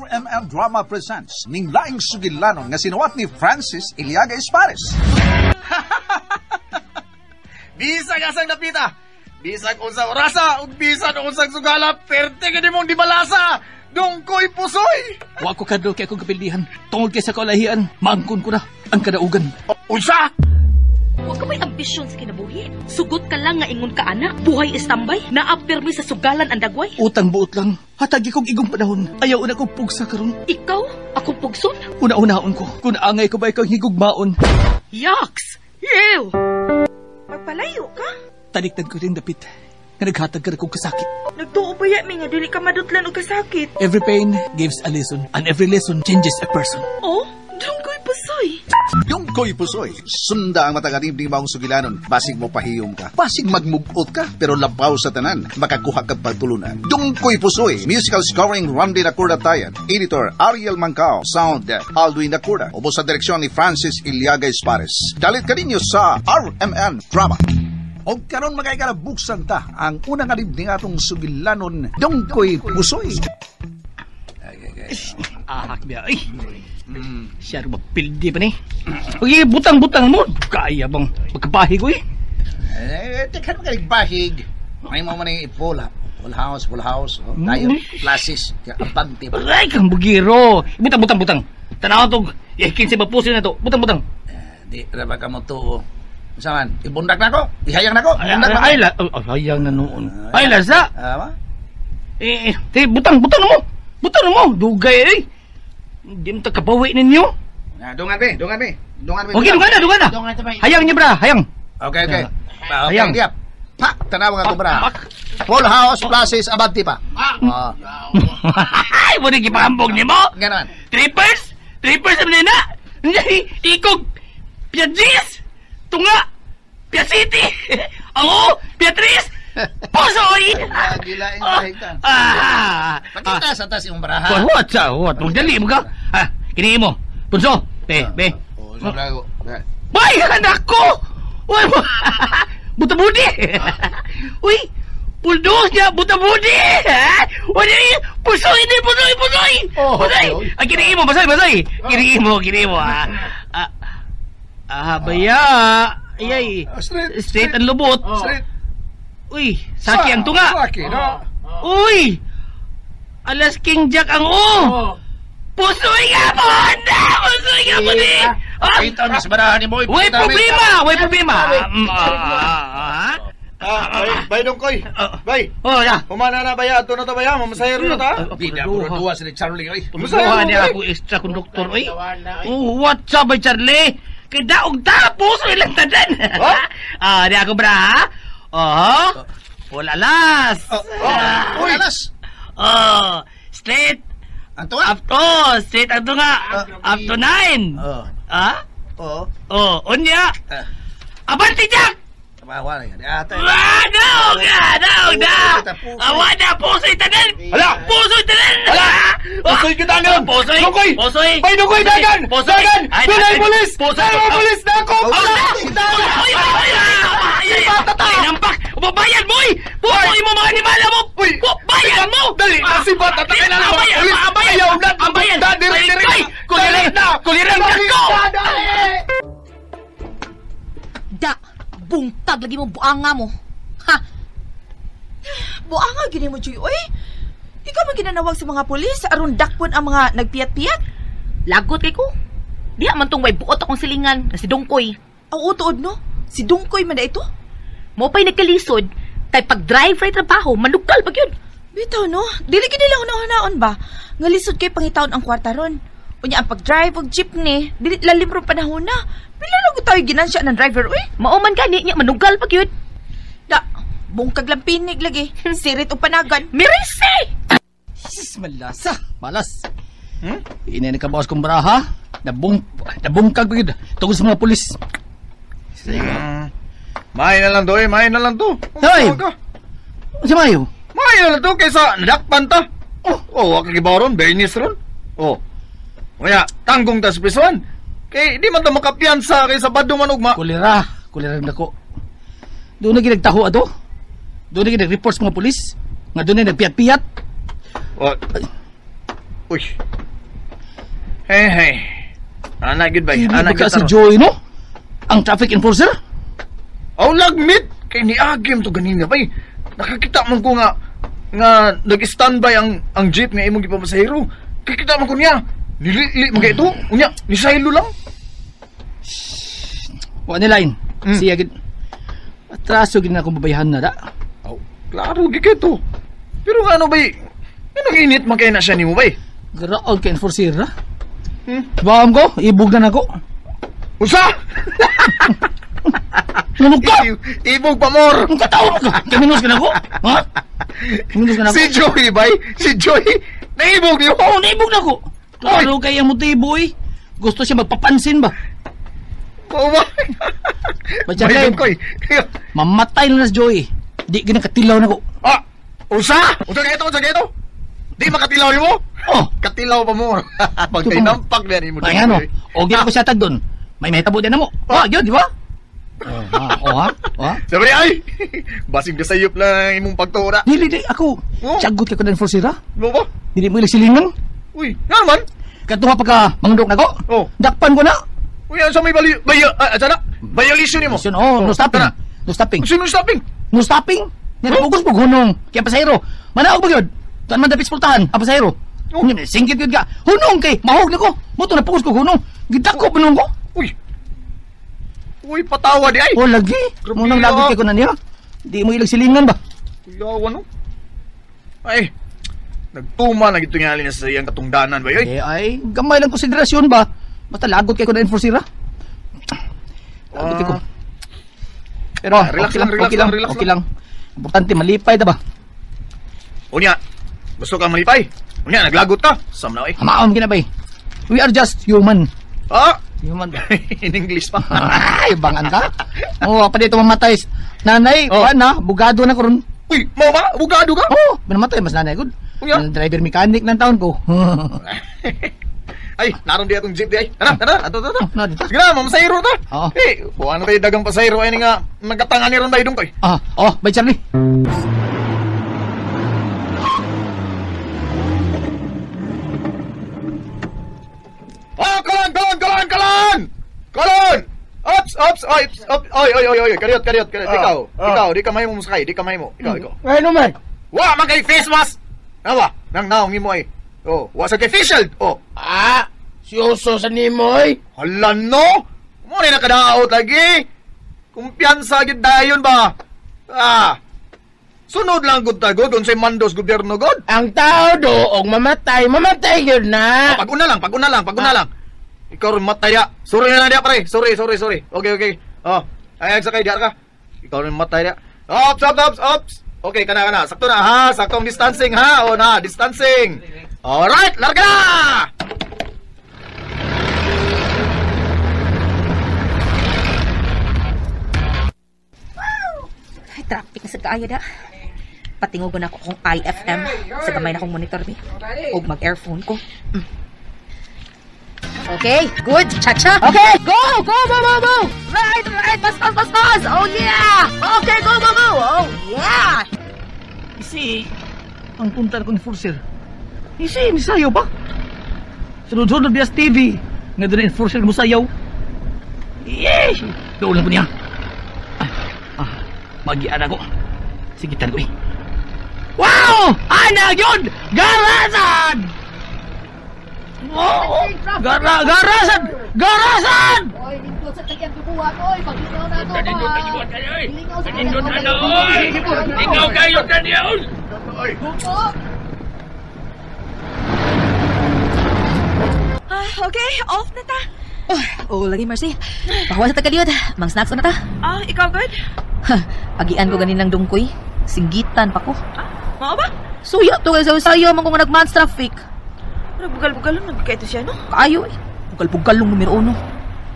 RMN Drama presents ning laing sugilanon nga sinuwat ni Francis Iliaga Espares. Bisag asang napita. Bisag unsang orasa ug bisan unsang sugala, perte gid mong di malasa. Dungkoy pusoy. Wa ko kadlo kay akong kapildihan. Tungod kay sa kaulahian, maangkon ko na ang kadaugan. Unsa? Wa ka may ambisyon sa kinabuhi. Sugot ka lang nga ingon ka anak. Buhay istambay. Naapirmi sa sugalan ang dagway. Utang buot lang. Hatagi kong igong panahon. Ayaw na kong pugsa karon. Ikaw, akong pugson. Una-unaon ko. Kung angay ko ba ikaw higugmaon. Yaks! Ew! Magpalayo ka? Talikdan ko rin dapit. Nga naghatag ka na kong kasakit. Nagtuo ba ya mi nga dili ka madutlan og kasakit? Every pain gives a lesson. And every lesson changes a person. Oh, dungkoy pusoy. Dungkoy Pusoy, sunda ang mataganim ni maong sugilanon. Basig mo pahiyom ka, basig magmugot ka, pero labaw sa tanan, makakuha kag pagtulunan. Dungkoy Pusoy, musical scoring Randy Nakurda Tayan, editor Ariel Mancao, sound Alduin Nakurda, ubos sa direksyon ni Francis Iliaga Espares. Dalit kaninyo sa RMN Drama. O karon mga buksan ta ang unang alib ni atong sugilanon, Dungkoy Pusoy. Ahak biya. Ay. Siya ba pildi pa ni? Okay, butang-butang mo. Kaya bang magkabahi ko eh. Eh, teka naman kalig bahig. May mo man ipula. Full house, full house. Oh, tayo, classes, abante pa. Ay, kang bugiro. Butang, butang, butang. Tanaw tong, eh, 15 mapusin na to. Butang, butang. Di, raba ka mo to. Unsa man, ibundak na ko. Ihayang na ko. Ay, Ibundak na ko. ay, la, oh, hayang na noon. Ay, lasa. Ah, ba? Eh, eh, te, butang, butang na mo. Butang na mo. Dugay, eh. Hindi mo tagkabawi ninyo. Ah, dungan be, dungan be. Dungan be. Okay, dungan na, dungan na. Hayang niyo, bra, hayang. Okay, okay. Ah, okay, Hayang. diap. Pak, tanaw nga ko bra. Pak. Full house, classes, abante pa. Ah, Ay, mo na gipahambog ni mo. ganon. Trippers? Trippers naman na. Ikog. Piadis. Tunga. Piacity. Ang o, Piatris. Pusoy. Ah, gilaing bahigtan. Ah. Pakita sa tas imong baraha. What, what, sa, what? Magdali mo ka. Ah, kiniin mo. Punso. Be, be. Oh, sa lago. Bay, anak ko! Uy, buta-budi! Uy, puldos niya, buta-budi! Ha? Uy, pusoy ni, pusoy, pusoy! Oh, Pusoy! okay. Ah, kiniin mo, basoy, basoy! Kiniin mo, kiniin mo, ah. Ah, ah, baya. Ay, ay. Straight, Straight ang lubot. Straight. Uy, saki ang tunga. Saki, no? Uy! Alas King Jack ang o! Pusoy nga po! Pusoy nga po ni! Ah! Pakita mis baraha ni mo. Way problema! Way problema! Mm, ah, ah, Ah, bay, bay dungkoy. Bay. Oh, ya. Humana na baya ato na ta baya, mamasayro na ta. Bida, puro duwa si Charlie, oy. Puluhan niya ako extra konduktor, oy. Oh, what's up, bay Charlie? Kay daog ta, puso ilang tanan. Ah, di ako bra, ha? Oh, full alas. Oh, uy. Alas. Oh, straight Ang tunga. up to, straight ang tunga. Up to 9. Oh. Ah? Oo. Oh, unya. Ah. Abanti Jack! Tabawa na yan. Ate. Ah, daog na! Daog na! Pusoy, Awa na! Pusoy tanan! Hala! Pusoy tanan! Hala! Pusoy kita ngayon! Pusoy! Dungkoy! Pusoy! Bay dungkoy dagan! Pusoy! Dagan! Ay, Dunay ay, pulis! Pusoy! Dunay pulis na ako! Oh, Uy! Uy! Uy! Ay! Ay! Ay! Nampak! Babayan mo! Uy! Pusoy mo mga animala mo! Uy! Bayan mo! Dali! Ah! Si bata ta Dili, kailangan ang bayan! pulis! Ang bayan! Ayaw na! Ang bayan! Da, diri, Ay, diri! ay! Kulirang! Dali na! Kulirang Dali dako! na, dali! Da, bungtag lagi mo buanga mo. Ha? Buanga gini mo Joy oy. Ikaw man ginanawag sa mga pulis aron dakpon ang mga nagpiyat-piyat. Lagot kay ko. Diha man tong way buot akong silingan na si Dungkoy. Ang utuod no, si Dungkoy man na ito. Mo pa'y nagkalisod kay pag-drive ray trabaho manukal pag yun. Bitaw no, dili gid nila una-unaon ba? Nga lisod kay pangitaon ang kwarta ron. Unya ang pag-drive og jeepney, dili lalim ron panahon na. Pila lang gud tayo ginansya ng driver uy. Mao man gani nya manugal pag yun. Da, bungkag lang pinig lagi. Sirit og panagan. Mirise! Sis, malasa. Malas. Hmm? Inay nakabawas kong baraha. Nabungkag ko yun. Tungkol sa mga pulis. May na lang to, eh. May na lang to. Hoy! Sa mayo? May na lang to kaysa nadakpan ta. Oh, oh, wa ka gibaw ron, Bernice ron. Oh. Kaya, tanggong ta sa prisuan. Kay di man ta makapiyansa kay sa bado man ugma. Kulira. Kulira na ko. Doon na ginagtaho ato. Doon na ginag-report sa mga pulis. Nga doon na nagpiyat-piyat. Oh. Uy. Hey, hey. Ana, gud bay. Ana Ana, ka gud si Joy, no? Ang traffic enforcer? Aw, lagmit! Kay niagim to ganina, bay. Nakakita man ko nga nag-standby ang jeep nga imong gipamasahero. Kakita man ko niya. Nilili man kay ito. Unya, nisaylo lang. Wa ni line. Siya gid. Atraso gid na akong babayhan na da. Aw, klaro gid kay to. Pero nga ano bay? Anong init man kay na siya nimo bay? Graol kay enforcer ra. Bawam ko, ibog na nako. Usa! Nunok ka! Ibog pa more! Ang kataon ka! Kaminos ka na ko? Ha? Kaminos ka na ko? Si Joey bay! Si Joey! Naibog niyo? Oo, naibog na ko! Klaro kay ang motibo eh. Gusto siya magpapansin ba? Oo ba? Ba't koy? Mamatay na na si Joey. Di ginakatilaw na ko. Ah! Usa! Usa kayo ito! Usa kayo ito! Di makatilaw niyo mo? Oh! Katilaw pa mo. Pagtinampak na niyo mo. Ay ano? O gina ko siya tag doon. May mahitabo din na mo. Oh, yun, di ba? Oh, ha? Oh, ha? Sabi ay! Basig na sayop lang imong pagtura. Dili, di, ako. Oh. Sagot ka ko na enforcer, ha? Mo ba? Dili mo ilang silingan. Uy, nga naman? Katuha pagka mangundok na ko. Oh. Dakpan ko na. Uy, ano sa may violation nimo? Oh, no stopping. No stopping. Sino stopping? No stopping. Nilabugos mo hunong. Kaya pasahero. Manaog ba yun? Tuan man dapit pultahan, ang pasahero. Oh. Singkit yun ka. Hunong kay, mahog na ko. Muto na pugos ko hunong. Gidako pa ko. Uy. Uy, patawa di ay. Oh, lagi. Munang lagot kay ko na niya. Di mo ilang silingan ba? Kuyawa no. Ay, nagtuma na gito nga na sa iyang katungdanan ba yun? Eh, ay, gamay lang konsiderasyon ba? Basta lagot kay ko na enforcer ha. Lagot kay ko. Pero, relax okay lang, relax okay lang, lang, relax okay lang. Importante, malipay da ba? Unya, gusto ka malipay? Unya, naglagot ka. Sam na eh. Hamaon ginabay. We are just human. Ah! Human ba? In English pa. Ay, bangan ka. Oo, pa dito mamatay. Nanay, Oh. kuan na, bugado na karon. Uy, mo ba? Bugado ka? Oo, oh, namatay mas nanay gud. Unya. Driver mechanic ng taon ko. Ay, naroon di atong jeep di ay. Tara, tara, ato, ato, ato. Oh, na dito. Sige na, mamasayro ta. Oo. Eh, buwan na tayo dagang pasayro ay nga nagkatangan ni ron ba idong ko eh. Ah, oh, bye Charlie. Oh, kalan, kalan, kalan, kalan! Kalan! Ops, ops, oy, ops, oy, oy, oy, oy, kariot, kariot, kariot. Ikaw, ikaw, di ka mahimo mo sakay, di ka mahimo. Ikaw, ikaw. Ay, no man. Wa man kay face mask. Nawa, nang naong imo ay. Oh, wa sa kay face shield. Oh. Ah, siyoso sa nimo oy. Hala no. Mo ni nakadaot lagi. Kumpiyansa gid dayon ba? Ah. Sunod lang gud ta gud unsay mandos gobyerno gud. Ang tao do og mamatay, mamatay gyud na. Oh, pag-una lang, pag-una lang, pag-una lang. Ikaw rin matay dia. Sorry na lang dia pare. Sorry, sorry, sorry. Okay, okay. Oh, ay sakay diya ka. Ikaw rin matay dia. Ops, ops, ops, ops. Okay, kana kana. Sakto na ha, saktong distancing ha. O na, distancing. Alright, larga na! Ay, traffic na sa kaayo da. Patingogon ako kung IFM sa gamay na kong monitor ni. Og mag-earphone ko. Mm. Okay, good. Cha-cha. Okay, go, go, go, go, go. Right, right. Bas, bas, bas, bas. Oh, yeah. Okay, go, go, go. Oh, yeah. Isi, ang punta ko enforcer. Isi, nisayaw ba? Sunod-sunod bias TV. Nga doon enforcer mo sayaw. Yes! Doon lang ko niya. Ah, magian ako. Sigitan ko eh. Wow! Ana yun! Garasan! Oh, garasan! Garasan! Oy, nindot sa tagyan tubuhan, oy. Paglingaw na to, ba? Lingaw sa Nindot na oy. Ikaw kayo na niya oy. Ah, okay, off na ta. Oh, lagi Mercy. Pahuwa sa tagaliyod. Mang snacks na ta. Ah, ikaw good? Agian ko ganinang dungkoy. Singgitan pa ko. Ah, mao ba? Suya to kay sayo man ko nga nagmans traffic. Bugal-bugal lang nagkaya ito siya, no? Kaayo eh. Bugal-bugal lang numero 1.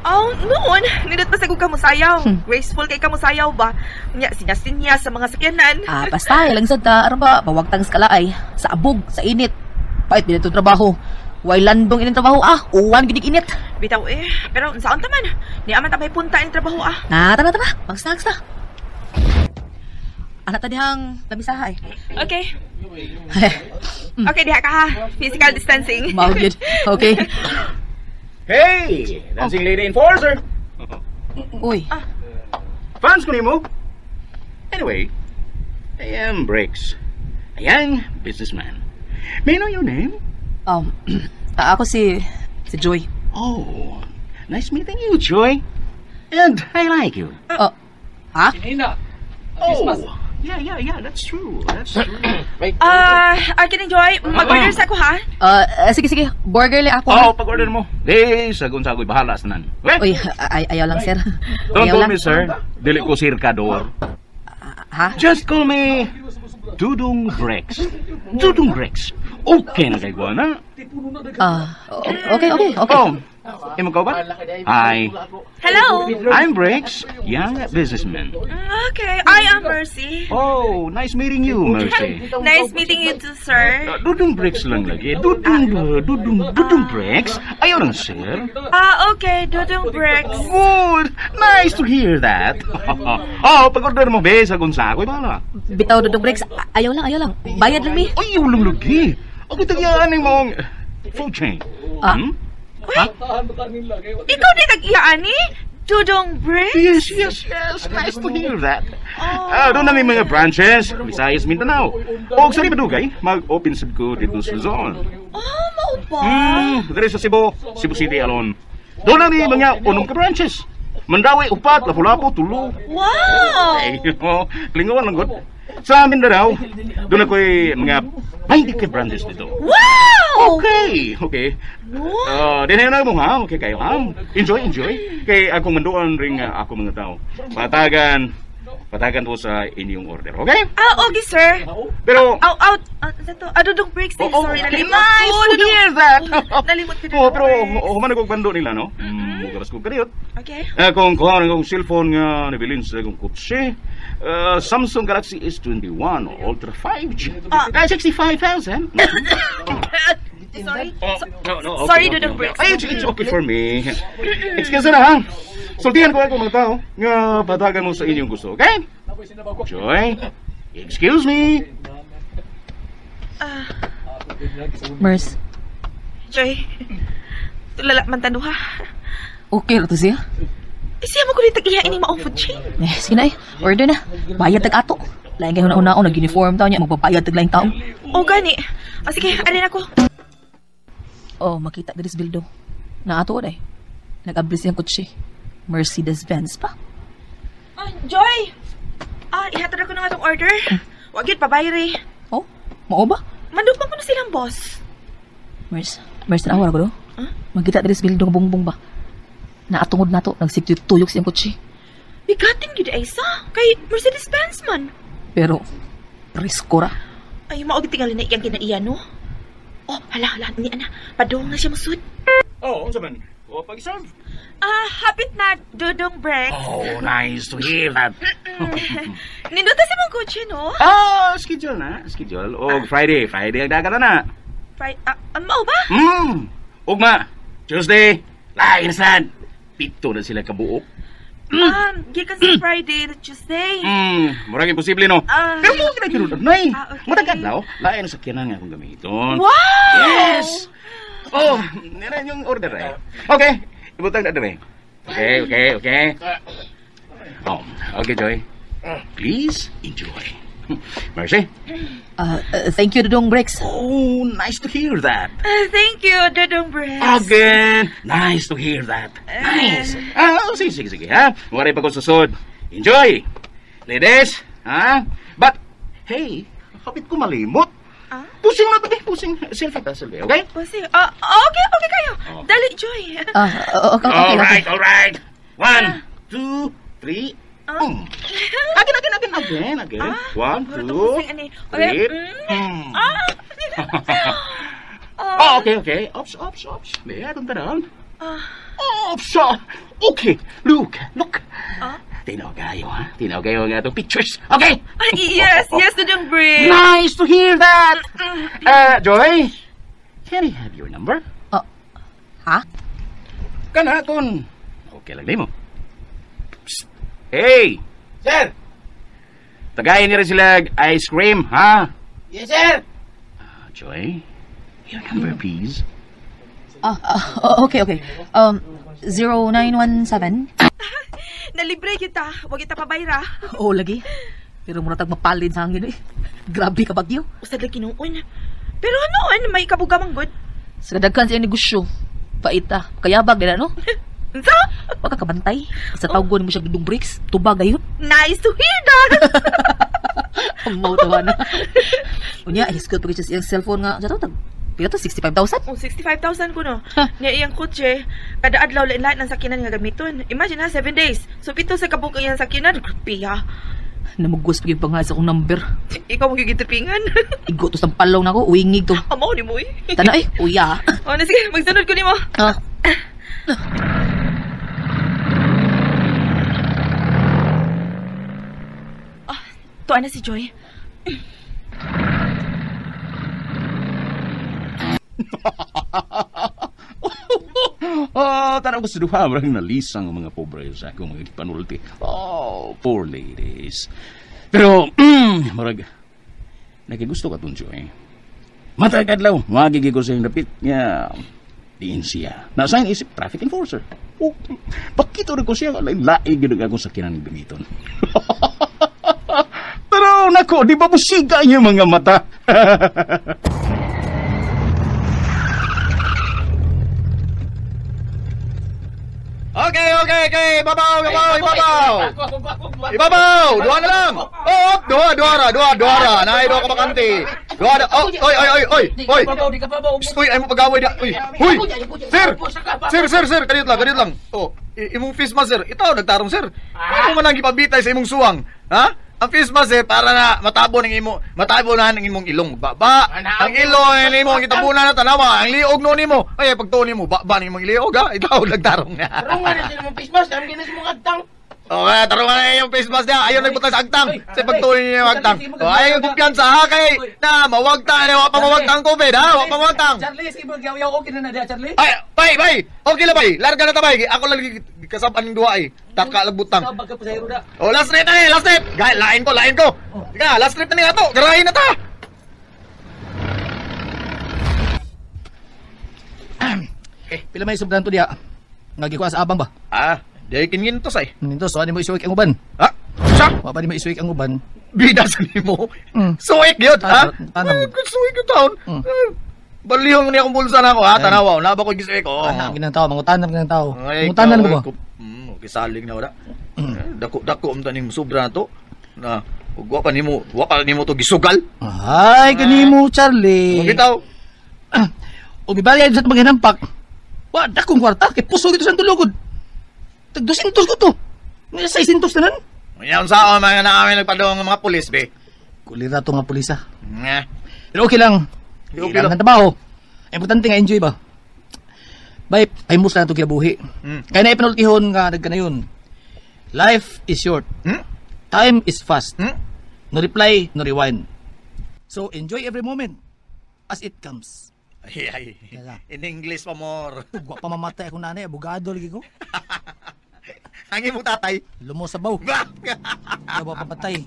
Oh, noon, nindot pa sa ka musayaw. Graceful kay ka musayaw ba? Nya, sinya-sinya sa mga sakyanan. Ah, basta, ilang sad ta, aron ba, bawag tang skala ay. Sa abog, sa init. Pait, din itong trabaho. Way landong ining trabaho, ah. Uwan, ginig init. Bitaw eh, pero saan ta man? Ni aman ta may punta ining trabaho, ah. Na, tara, tara. Mag-snacks ta. Anak ta dihang lamisaha eh. Okay. Okay, diha ka ha. Physical distancing. Mao gyud. Okay. Hey! Dancing Lady Enforcer! Uy, Fans ko nimo. Anyway, I am Briggs. A young businessman. May I know your name? Ako si Joy. Oh, nice meeting you, Joy. And I like you. Oh, ha? Oh, yeah, that's true. That's true. Ah, uh, Joy, mag-order sa ako ha. Sige, sige. Burger lang ako. Oh, pag-order mo. Di, sagun sagoy bahala sa nan. Okay? Uy, ay ayaw lang, sir. Don't Ayaw call lang. me sir. Dili ko sirkador. Ha? Just call me Dudong Rex. Dudong Rex. Okay na kay Guana. Ah, okay. Oh, imo ka ba? Hi. Hello. I'm Rex, young businessman. Okay, I am Mercy. Oh, nice meeting you, Mercy. Nice meeting you too, sir. Dudong Rex lang lagi. Dudong, Dudong, Dudong Rex. Ayaw lang, sir. Ah, okay, Dudong Bricks. Good. Nice to hear that. Oh, pag-order mo, be, sa ako'y bahala. Bitaw, Dudong Bricks. Ayaw lang, ayaw lang. Bayad lang mi. Ay, lang lagi. Ako tagyaan ng mong food chain. Ah. Hmm? Ikaw di tag-iyaan ni? Dudong Bricks? Yes. Nice to hear that. Ah, doon na may mga branches. Visayas, Mindanao. O sa Madugay, mag-open sab ko dito sa Luzon. Oh, mao ba? Diri sa Cebu, Cebu City alone. Doon na may mga unom ka branches. Mandaue, upat, Lapu-Lapu, tulo. Wow! Ay, oh, klingawan lang gud. Sa Mindanao, doon ako'y mga 20 ka branches dito. Wow! Okay. Dinay na mo ha, okay kayo ha. Enjoy, enjoy. Kay akong manduan ring ako mga tao. Patagan, patagan to sa inyong order, okay? Ah, okay, sir. Pero Out, out. Ah, sa to? Ah, Dudong Bricks. Eh, Oh, sorry, okay. nalimot Nice ko. to hear that. Nalimot ko. Oh, pero Dudong Bricks. human ko bando nila, no? Mugaras ko kadiyot. Okay. Kung kuha ng akong cellphone nga nabilin sa akong kotse, Samsung Galaxy S21 Ultra 5G. Ah. 65,000. Sorry. Oh, no, okay, Sorry, okay, Dudong okay. Bricks. Ay, it's okay for me. Excuse na, ha? Sultihan ko ako mga tao nga patagan mo sa inyong gusto, okay? Joy, excuse me. Ah, Merce, Joy. Tulala man tando ha. Okay ra to siya. Eh, siya mo ko rin tag-iya ini maong food chain. Eh, sige na eh. Order na. Bayad tag ato. Lain kayo una-una nag-uniform tao niya, magbabayad tag laing tao. O gani. Ah, sige, alin ako. Oh, makita diri sa bildo. Naato day. Nag-ablis siyang kotse. Mercedes-Benz pa. Ah, Joy! Ah, ihatod ako ng atong order. Wag yun, pabayri. Oh, mao ba? Mandupang ko na silang boss. Merce, Merce, tanawa ra ko do. Magkita diri sa bildo nga bongbong ba. Naatungod nato, nagsigtuyok siyang kotse. Bigatin gyud ay sa kay Mercedes-Benz man. Pero, presko ra. Ay, mao tingali na iyang kinaiya, no? Oh, hala, hala, ni ana. Padung na siya musud. Oh, unsa man? O, pag-serve. Ah, hapit na, Dudong Brex. Oh, nice to hear that. Nindot sa mong kotse, no? Ah, schedule na, schedule. Og Friday, Friday ang dagat na. Friday, mao ba? Ugma, Tuesday, lain sad. Pito na sila kabuok. Gikan sa Friday to Tuesday. Murag imposible, no? Ah. Pero mo kina nay. Ah, okay. Matag adlaw, lain sa sakyanan nga akong gamiton. Wow! Yes! Oh, nila yung order eh. Okay, ibutang na dire. Okay. Oh, okay, Joy. Please enjoy. Mercy. Thank you, Dudong Brex. Oh, nice to hear that. Thank you, Dudong Brex. Again, nice to hear that. Nice. Ah, sige, sige, sige, ha? Waray pa ko susod. Enjoy. Ladies, ha? But, hey, kapit ko malimot. Ah? Pusing na to, eh, pusing. Selfie ta, selfie, okay? Bossy, ah, okay kayo. Oh. Dali, Joy. Ah, okay. All right, all right. 1, 2, 3, boom. Again, again, again, again, again. Ah, 1, puro 2, to pusing, ani. Okay, 3. Ah. Oh, okay. Ops, ops, ops. Meron ta doon. Ah. Ops, ah. Okay, look, look. Ah? Tinaw kayo, ha? Tinaw kayo nga itong pictures. Okay? Ah, yes, Dudong Brex. Nice to hear that. Joy, can I have your number? Ha? Kana, kon. Okay lang mo. Psst. Hey! Sir! Tagayin niya rin sila ice cream, ha? Yes, sir! Joy, your number, please. Okay, okay. 0917. Nalibre kita, wag kita pabayra. Oo, lagi. Pero mura tag mapalid sa hangin eh. Grabe ka bagyo. Usad lagi noon. Pero noon, may kabuga man gud. Sa kadaghan sa iyang negosyo. Paita. Kayabag nila, no? Unsa? Wag ka kabantay. Sa tawgon mo siya dudong breaks. Tubag ayun. Nice to hear that. Amaw tawa na. Unya, hiskot pa siya sa iyang cellphone nga. Sa tag, pila to, 65,000? Oh, 65,000 ko no. Niya iyang kotse, kada adlaw lain-lain ang sakinan nga gamiton. Imagine ha, 7 days. So pito sa kabuk ang iyang sakinan, grabe ha. Namugos pa yung pangalan sa akong number. Ikaw mo gigitripingan. Igo to sa palaw na ko, uwingig to. Amaw ni mo eh. Tana eh, uya. Oh, na sige, magsunod ko nimo. Ah. Tuwa na si Joy. Oh, tanaw ko sa duha, marang nalisang ang mga pobre sa akong mga panulti. Oh, poor ladies. Pero, marag, nakigusto ka tun, Joy. Matag adlaw, magigig ko sa iyong dapit niya. Diin siya. Nasain isip, traffic enforcer. Oh, pakito rin ko siya, lain-laig yun ang akong sakinan ng gamiton. Pero, nako, di ba musiga niyo mga mata? Okay, okay, okay. Ibabaw, ibabaw, ibabaw. Ibabaw, duha na lang. Oh, duha, duha ra, duha, duha ra. Naay duha ka bakante. Duha na. Oh, oy, oy, oy, oy, oy. Uy, ay mo pagaway na. Uy, huy. Sir. Sir, sir, sir, kaniyot lang, kaniyot lang. Oh, imong face mask, sir. Itaw nagtarong, sir. Ano man ang gipabitay sa imong suwang? Ha? Ang face mask eh, para na matabo ng imo, matabo na ng imong ilong. Baba. Ang ilong ni imo gitabunan na tanawa, ang liog no nimo. Ay pagtuon nimo, baba ng imong liog ha. Ikaw nagtarong. Tarungan na sila mong face mask, ang ginas mong agtang. Okay, tarungan na yung face mask niya. Ayaw nagbutang sa agtang. Sa pagtuon niya yung agtang. Oh, ayaw yung kumpiyansa ha kay na mawagtang, wa pa mawagtang COVID ha, wa pa mawagtang. Charlie, sige magyaw-yaw okay na na diya, Charlie. Ay, bay, bay. Okay la bay. Larga na ta bay. Ako lang kasab aning duha ay. Taka lang butang. Sabag ka pasahero da. Oh, last trip na ni, last trip. Gay, lain ko, lain ko. Sige, last trip na ni ato. Garahin na ta. Pila may sobrahan to diya. Nga gikuha sa abang ba? Ah, di kingintos ay. Nito, so ano mo isuwik ang uban? Ah, sa? Wa pa ni mo isuwik ang uban. Bida sa nimo. Mm. Suwik yun, ha? Tanong. Suwik yun taon. Mm. Balihong niya akong bulsa na ako, ha? Tanawa, na ba ko gisuwik? Oo. Tanam ginang tao, mangutanan ginang tao. Ay, Mangutanan mo ba? Okay, saling na wala. Dako, dako, ang taning sobra na to. Na, wa pa nimo, wa pa nimo to gisugal. Ay, kanimo, Charlie. Bitaw. Umibalya sa maghinampak. Wa, dakong kwarta. Kay puso dito sa tulugod. Tag 200 ko to. 600 tanan. Yan sa mga namin nagpadong ng mga pulis, be. Kulira to nga pulisa. Nga. Pero okay lang. Okay lang lang. ang trabaho. Importante nga enjoy ba? Bay, famous na ito kinabuhi. Mm. Kaya na ipanultihon nga nagkanayon. Life is short. Hmm? Time is fast. Hmm? No reply, no rewind. So enjoy every moment as it comes. Ay, ay. Yala. In English pa more. Ugwa pa mamatay akong nanay, abogado lagi ko. Ang imong tatay. Lumos sabaw. Gawa pamatay.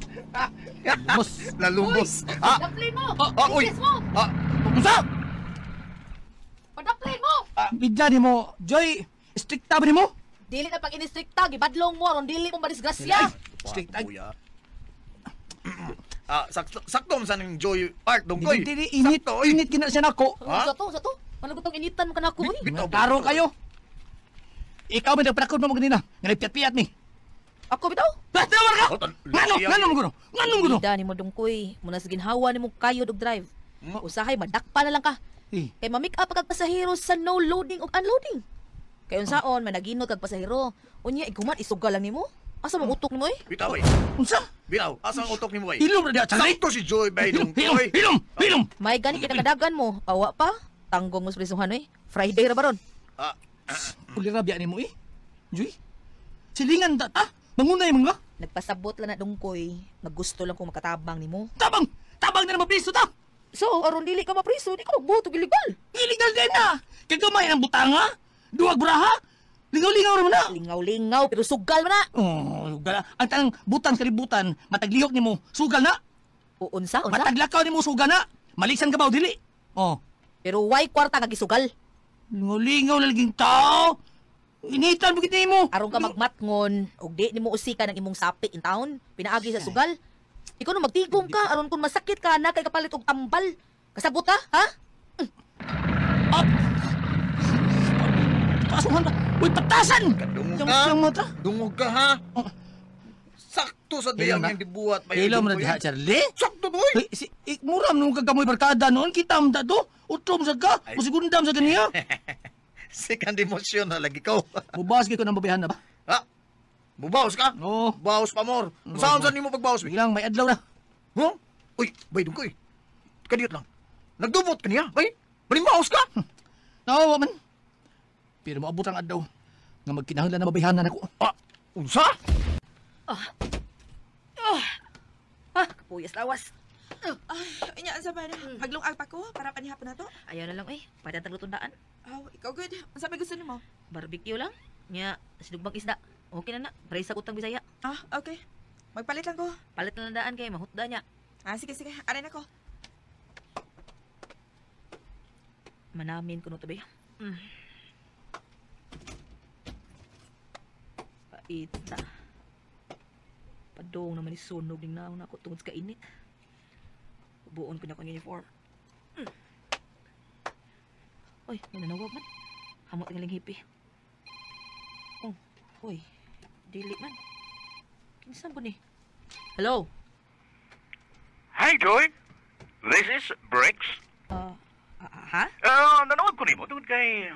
Lumos. Lalumos. Ah, Padaplin mo! ah, uy. Business mo! Ah, Unsa? Padaplin mo! Bidya nimo, Joy, stricta ba nimo? Dili na pag inistrikta, gibadlong mo, aron dili mo madisgrasya. Stricta. Kuya. Ah, sakto, sakto man sa ning Joy Art dongkoy. Dili dili init, Sakto, oy. init kina siya nako. Ha? Sa to, sa to. Managutong initan mo kanako, uy. Bitaw, Taro kayo. Ikaw may nagprakod mo ganina. Nga nagpiyat-piyat ni. Ako bitaw. Basta war ka. Oh, Ngano, ngano mo guno? Ngano mo guno? Bida ni mo dungkoy, muna sa ginhawa ni mo kayod og drive. Usahay madakpa na lang ka. Eh, Kay ma-make up kag pasahero sa no loading og unloading. Kay unsaon man naginot kag pasahero. Unya iguman isugal lang nimo. Asa mong utok nimo eh? Bitaw, ay. Unsa? Bitaw, asa ang utok nimo ay? Hilom ra diha, Charlie. Sakto si Joy bay Hilom, hilom, dongkoy. hilom, hilom. May gani kinakadagan mo. Awa pa. Tanggong mo sa prisuhan oy. Friday ra baron. Ah, Kulira biya nimo eh. Joy. Silingan ta ta. Mangunay mga. Nagpasabot lang na dungkoy. Nagusto lang kong makatabang nimo. Tabang, tabang na mapriso ta. So, aron dili ka mapriso, di ka magbuhat og illegal. Illegal din na. Kagamay ang butanga. Duwag braha. Lingaw-lingaw ra man na. Lingaw-lingaw pero sugal man na. Oh, gala. Ang tanang butang sa libutan, mataglihok nimo, sugal na. O unsa, unsa? Mataglakaw nimo sugal na. Maliksan ka ba o dili? Oh. Pero why kwarta ka gisugal? Lingaw-lingaw lalaging tao. Initan mo kita mo. Aron ka magmatngon og di nimo usikan ang imong sapi in town, pinaagi sa sugal. Ikaw no magtigom ka aron kun masakit ka na kay kapalit og tambal. Kasabot ka, ha? Up. Pasuhan ka. Uy, patasan. Kadungog ka. Dungog ka ha. Sakto sa diyang yung dibuhat. Hello mo na diha, Charlie. Sakto boy. Hey, si, muram nung kagamoy barkada noon. Kita mo to. Utrom sa ka. Musigundam sa ganiya. Second emotion na lagi ko. Mubawas ko ng babayahan na ba? Ha? Mubawas ka? Oo. Bawas pa more. Saan saan nimo pagbawas? Bilang may adlaw na. Huh? Uy, bay dungkoy. Kadiyot lang. Nagdubot ka niya, bay. Malimbawas ka? Nawa man. Pero maabot ang adlaw nga magkinahanglan na babayahan na nako. Ah, unsa? Kapuyas lawas. Ay, inya sa ba na? Maglungag pa ko para panihapon na to. Ayaw na lang eh. Pwede ang taglutundaan. Aw, ikaw good. Unsa may gusto nimo? Barbecue lang. Nya, sinugbang isda. Okay na na. Parehas sa utang Bisaya. Ah, okay. Magpalit lang ko. Palit na lang daan kay mahutda niya. Ah, sige, sige. Aray na ko. Manamin ko no tabi. Paita. Padong naman isunog ning naon ako tungod sa kainit. Buon ko na akong uniform. Uy, may nanawag man. Hamot ang hipi. Oh, uy. Dili man. Kinsa ba ni? Hello? Hi, Joy. This is Briggs. Ha? Nanood ko nimo tungod kay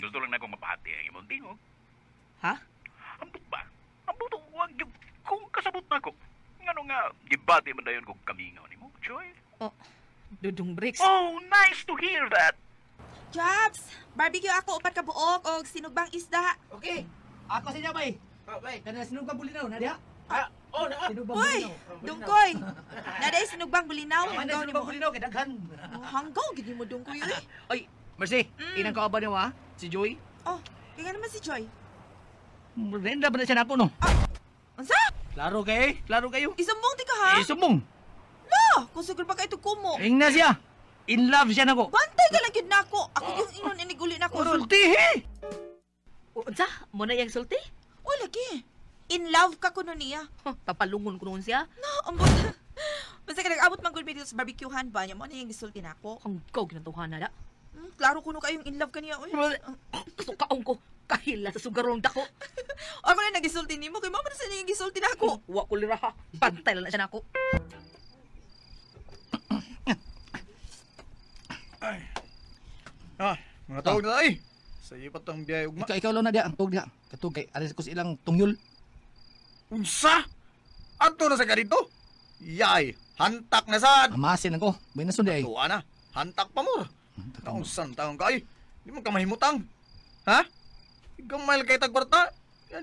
gusto lang na akong mapati ang imong tingog. Ha? Ambot ba? Ambot wag gyud kung kasabot nako. Ngano nga gibati man dayon kog kamingaw nimo, Joy? Oh, Dudong Briggs. Oh, nice to hear that. Jobs, barbecue ako upat ka buok og sinugbang isda. Okay. Ako sa inyo, bay. Bay. Kana sinugbang bulinaw na diha. Ah, oh, na. Sinugbang Uy, bulinaw. dungkoy. Naday sinugbang bulinaw. Hanggaw Hanggaw sinugbang nimo. bulinaw kay daghan. Oh, hanggaw gid nimo dungkoy uy. Ay, Mercy, inang kaoban niyo ha? Si Joy. Oh, kaya naman si Joy. Renda ba na siya nako no? Unsa? Klaro kay, klaro kayo. Isumbong di ka ha? Eh, sumbong. La, kung siguro pa kay kumo. Ingna siya. In love siya nako. Bantay ka lang gyud nako. Ako yung ingon iniguli nako. Sultihi. Unsa? Mo na iyang sulti? Uy, lagi. In love ka kuno niya. Huh, papalungon ko noon siya. No, ambot. Basta ka nag-abot man gud dito sa barbecuehan ba niya mo na yung gisulti nako. Hanggaw ginatuhan na da. Klaro kuno kayong in love kaniya oy. Sukaon ko. Kahila sa sugarong dako. Ako na nagisulti nimo kay mao man sa niyang gisulti nako. Wa ko lira ha. Bantay lang na siya nako. Ah, mga tawag na ay. Sa iyo pa tong biyahe ugma. Ikaw lang na diha, ang tug diha. Katug kay aris ko sa ilang tungyol. Unsa? Adto na sa ganito? Yay, hantak na sad. Amasin ako. May nasun di ay. Tuwa na, hantak pa more. Kaunsan taong ka ay? Di man ka mahimutang. Ha? Gamay kay tagkwarta.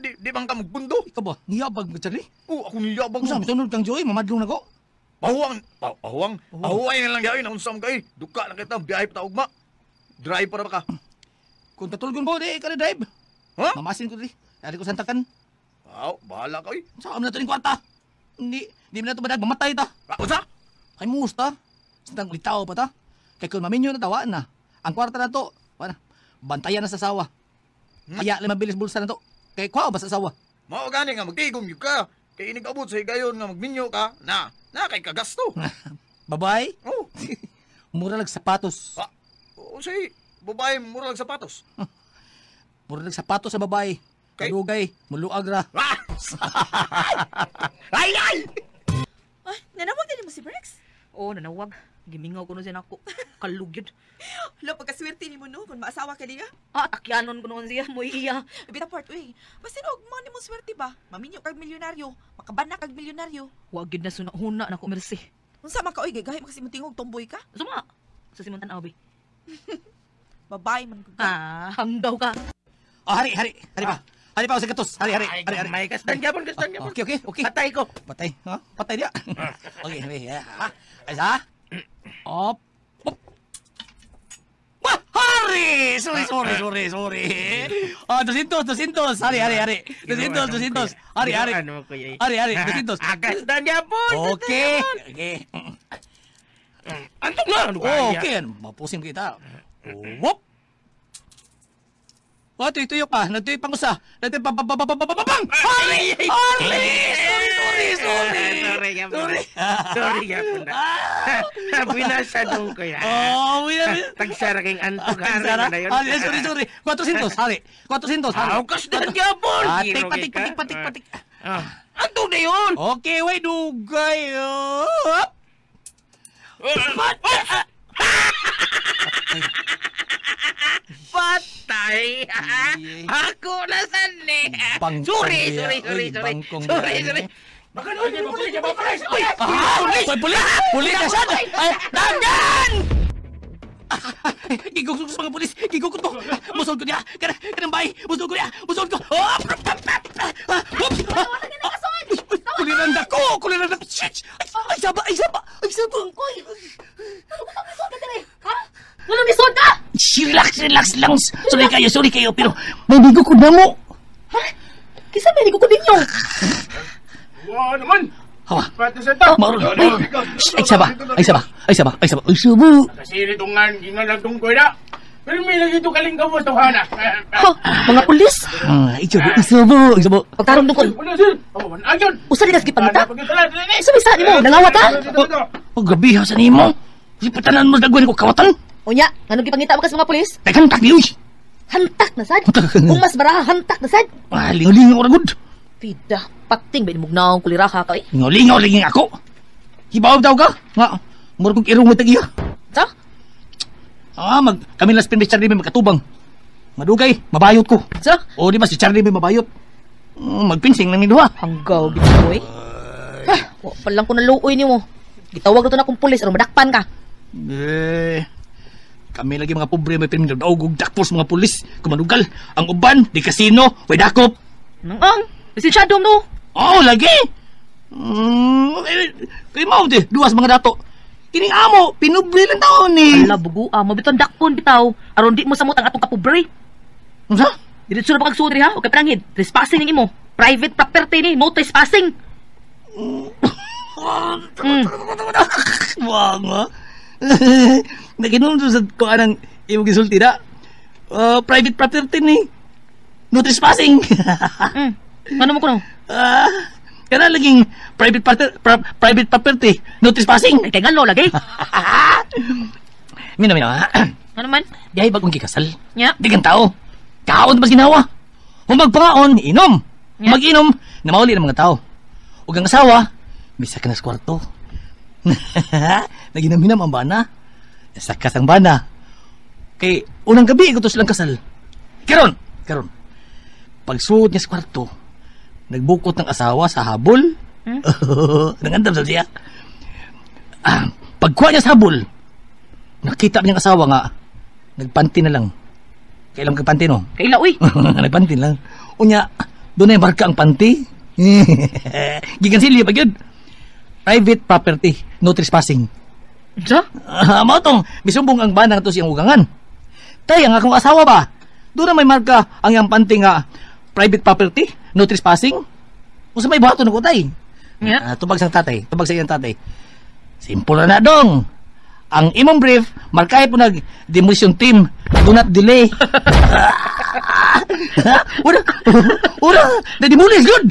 Di man ka magbundo. Ikaw ba? Niyabag mo, Charlie? Oh, ako niyabag Unsa mo. mitunod kang Joy, mamadlong nako. Pahuwang, pahuwang. Pahuway na lang gawin. Unsa man kay? Duka na kita, biyahe pa ta ugma. Drive para ba ka? Kung tatulgon ko, di ka na drive. Ha? Mamasin ko di. Ari ko santakan. Aw, bahala ka oy. Saan na to ning kwarta? Hindi, di mo na ito madag, mamatay ta. Ah, unsa? Kay musta? Sintang ulitaw pa ta. Kay kung maminyo na tawaan na. Ang kwarta na to, wala. Bantayan na sa sawa. Kaya lang mabilis bulsa na to. Kay kuha ba sa sawa? Mao gani nga magtigom gyud ka. Kay inig abot sa higayon nga magminyo ka, na kay kagasto. Babae? Oh. Mura lag sapatos. Ah, unsay babae mura lag sapatos? Mura lag sapatos sa babae. Kay- Kadugay, muluag ra. Ah! Ay ay! Ay, nanawag din mo si Briggs. Oo, nanawag. Gimingaw ko no siya nako. Kalugyod. Hala, pagkaswerte ni mo no, kung maasawa ka niya. Ah, takyanon ko noon siya. Mo iya. Bita part, uy. Basta og mo ni mo swerte ba? Maminyo kag milyonaryo, makabana kag milyonaryo. Wag gyud na sunahuna nako, Mercy. Unsa man ka oy, gagahi mo kasi mo tingog tomboy ka? Suma. Sa Simon Tan-aw, be. Babae man gud. Ah, hanggaw ka. Oh, hari, hari, hari pa. Hari pa sa gatos. Hari, hari, Ay, hari, hari. gamay. Kastan gyapon, kastan gyapon. Okay, okay, okay. Patay ko. Patay, ha? Patay dia. Okay, okay. Ha? Ay, sa? Op. Op. Wah, hari! Sorry, sorry, sorry, sorry. Ah, 200, 200. Hari, hari, hari. 200, 200. Hari, hari. Ano ko yun? Hari, hari, 200. Ah, kastan gyapon. Okay, okay. Antok na. Ano Oh, okay. Mapusim kita. Whoop. O, tuyok pa. Nagtuyo pang usa. Nagtuyo pa, pa, pa, pa, pa, pa, pa, pang! Hari! Hari! Sorry, sorry, sorry! Sorry ka po. Sorry. Sorry ka po na. Binasa dong ko yan. Oh, wala. Tagsara kayong antog. Sara? Hari na yun. Ah, sorry, sorry. 400, hari. 400, hari. Ah, kas na gyapon. Ah, tik, patik, patik, patik, patik. Antog na yun. Okay, wey, dugay. Oh. Patay. Ako na sani. Bangkong Sorry, niya. sorry, sorry, Uy, sorry. bangkong Sorry, niya. sorry. Baka naman yung pulis, yung pulis. Uy, Ah, pulis! Pulis! Pulis na siya! Ay, dagan! Gigugod ko sa mga pulis! Gigugod ko! Musod ko niya! Kanang bay! Musod ko niya! Musod ko! Oh! Kuliran ako! Kuliran ako! Shit! Ay, saba! Ay, saba! Ay, saba! Uy! Ano ka lisod ka dire? Ha? Ano lisod ka? Relax, relax lang. Sorry kayo, pero may bigo ko na mo. Ha? Kisa may ko ninyo. Wow naman. Hawa. Pati sa ta. Mauro. Ay, saba! Ay, saba! Ay, saba! Ay, saba! Ay, saba! Kasi ritungan, gingalag tungkoy na. Pero may lagi ito kaling gawas tawhana. Ha? Mga pulis? Ah, ay, saba! Ay, saba! Ay, saba! Pagtarong dungkol. Wala sir. Oh, agyon. Usa di kas gipangita? Usa may sa nimo? Nangawat ha? Oh, gabi ha sa nimo. Si patanan mo dagwan ko kawatan. Unya, anong gipangita mo kas mga pulis? Teka, hantak ni uy. Hantak na sad. Kung mas baraha, hantak na sad. Ah, lingaw-lingaw ra gud. Pida, pating ba imugnaong kuliraha ka eh? Lingaw-lingaw lagi ako. Hibaw daw ka. Nga, murag kog irong mo tag-iya. Sa? Ah, mag kami last pin Charlie may magkatubang. Madugay, mabayot ko. Sa? O di ba si Charlie may mabayot? Magpinsing lang ni duha. Hanggaw gid eh. Ha, wa pa lang ko naluoy nimo. Gitawag na to na kong pulis aron madakpan ka. Eh, kami lagi mga pobre may pirmi daw og dakpos mga pulis kumanugal ang uban di kasino way dakop. Nang, lisensyado no. Oh, lagi. Kay mao di duas mga dato. Kining amo pinubre lang taon ni. Ala bugo ah, mabiton dakpon bitaw aron di mo samot ang atong kapobre. Unsa? Diretso na pa kag sudri ha, okay prangid. Trespassing ning imo. Private property ni, no trespassing. Wag mo. Naginom sa ko anang imong gisulti na. Private property ni. No trespassing. Ano mo kuno? Kana laging private private property, no trespassing. Ay kay ngano lagi. Mina mina. Ano man? Dihay bagong gikasal. Nya. Di kang tao. Kaon ba ginawa? Humagpangaon, inom. Nya. Mag-inom, namauli ng mga tao. Ug ang asawa, misa ka na sa kwarto. Naginam-hinam ang bana. Nasakas ang bana. Kay unang gabi, ito silang kasal. Karon, karon. Pagsuod niya sa kwarto, nagbukot ng asawa sa habol. Hmm? Nangandam sa siya. Ah, pagkuha niya sa habol, nakita niyang asawa nga, nagpanti na lang. Kailan kag panti, no? Kaila uy. Nagpanti lang. Unya, doon na yung barka ang panti. Gikan silya pa yun. Private property, no trespassing. Sa? Mao tong misumbong ang banang to siyang ugangan. Tay, ang akong asawa ba? Doon na may marka ang iyang panty nga private property, no trespassing. Kung sa may buhaton ako, tay. Yeah. Tubag sa tatay, tubag sa iyang tatay. Simple na dong. Ang imong brief, markahe po nag demolition team. Do not delay. Ura, ura, na-demolish, good.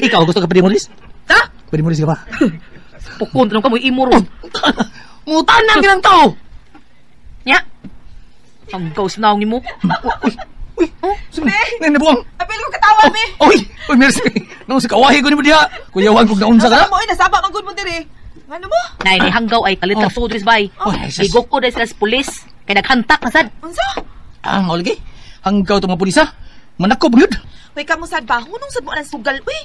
Ikaw, gusto ka pa-demolish? Ha? Pa-demolish ka ba? Pukon tanong ka mo imo ron. Mutan na ginang tao! Nya. Hanggaw sa naong nimo. Uy, uy, oh, nabuang. Apil ko katawa, be. Uy, uy, merci. Nung sa kawahi ko ni mo diha. Kuyawan kong naunsa ka Nasaba na. mo, oy, nasaba man gud mo diri. Ano mo? Nay, ni hanggaw ay kalit kang Oh. sudris bay. Oh, Jesus. Igok ko dahil sila sa pulis. Kay naghantak na sad. Unsa? Ah, maulagi. Hanggaw itong mga pulisa. Manakop, yun. Uy, kamo sad ba? Hunong sad mo ang sugal, uy.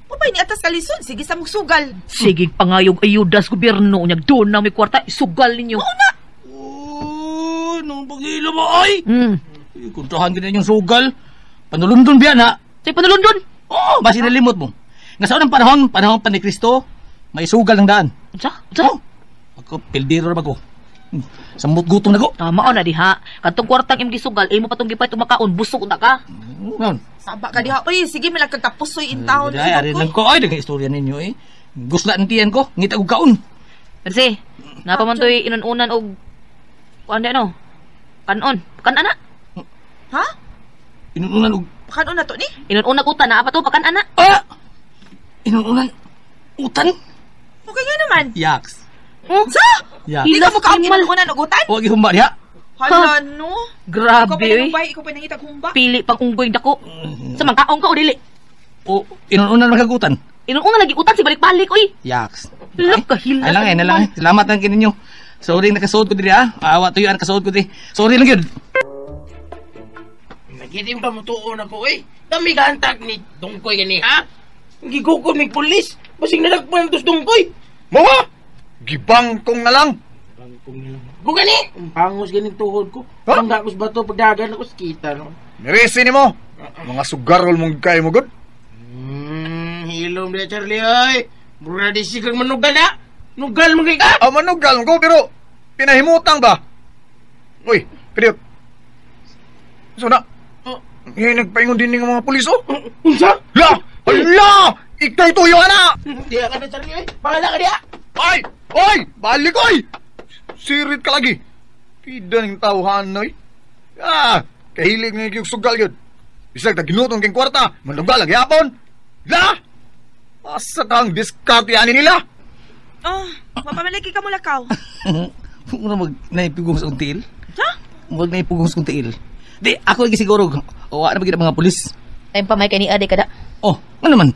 Mabay ni atas kalisod, sige sa mong sugal. Sige pangayog ayuda sa gobyerno unyag doon na may kwarta isugal ninyo. Oh, nung pagilo mo, ay! Kontrahan ka na inyong sugal. Panulundon biya na. Say panulundon. Oo, basi nalimot mo. Nga sa unang panahon, panahon pa ni Kristo, may sugal ng daan. Unsa? Unsa? Oh, ako, pildiro na ba ko? Samot gutom na ko. Tama na diha. Katong kwartang imong gisugal, imo patong gipay tumakaon, busog na ka. Ngayon. Saba ka diha. Uy, sige man lang kagkapusoy in town. Ay, ari lang ko. Ay, daghang istorya ninyo eh. Gusla ng tiyan ko. Ngita og kaon. Persi, napa man to'y inununan og kuan di ano? Kanon. Kanan na. Ha? Inununan og Pakanon na to ni? Inun-una utan na apa to pakan ana. Ah! Inununan utan? Okay nga naman. Yaks. Oh, Sa? Yaks. Di ka mo kaong inununan og utan? Wa gihumba diha. Hala no. Ikaw Grabe pa oy. nang ikaw pa nangitag humba. Pili pang unggoy dako. Sa mangkaon ka o dili? O inununan man kag utan. Inun-una lagi utan si balik-balik oy. Yaks. Lap ka hila. Ay lang ay na lang. Salamat lang kininyo. Sorry nakasuod ko diri ha. Awa tuyo ang kasuod ko diri. Sorry lang gyud. Nagitim pa mo tuon ako eh. Kami gantag ni Dungkoy gani ha? Gigukom ni pulis. Basing nalagpan ang tos Dungkoy. Mawa! Gibangkong na lang! Ko gani! Ang pangos ganing tuhod ko. Ha? Bangga ko sa bato pagdagan ako sa kita no. Nirisi ni mo! Mga sugarol mong kay mo, good. Hilom dia Charlie oy. Mura di si kang manugal na. Nugal mo kay ka. Ah, manugal ko, pero pinahimutang ba? Uy, kadiyot. So na, Oh, ngayon nagpaingon din ng mga pulis, oh. unsa? La! Hala! Ika'y tuyo na! Diya ka na Charlie oy. Bahala ka diya. Ay! Oy! Balik, oy! Sirit ka lagi. Pida ng tawhan, oy. Ah! Kahilig nga yung sugal yun. Bisag taginutong kang kwarta, manugal lagi hapon. La! Asa kang diskarte ani nila? Oh, mapamaliki ka mo lakaw. Mura mag naipugong sa until. Ha? Murag naipugong sa until. Di ako lagi siguro. Wa na ba mga pulis. Time pa may kay ni ade kada. Oh, ano man?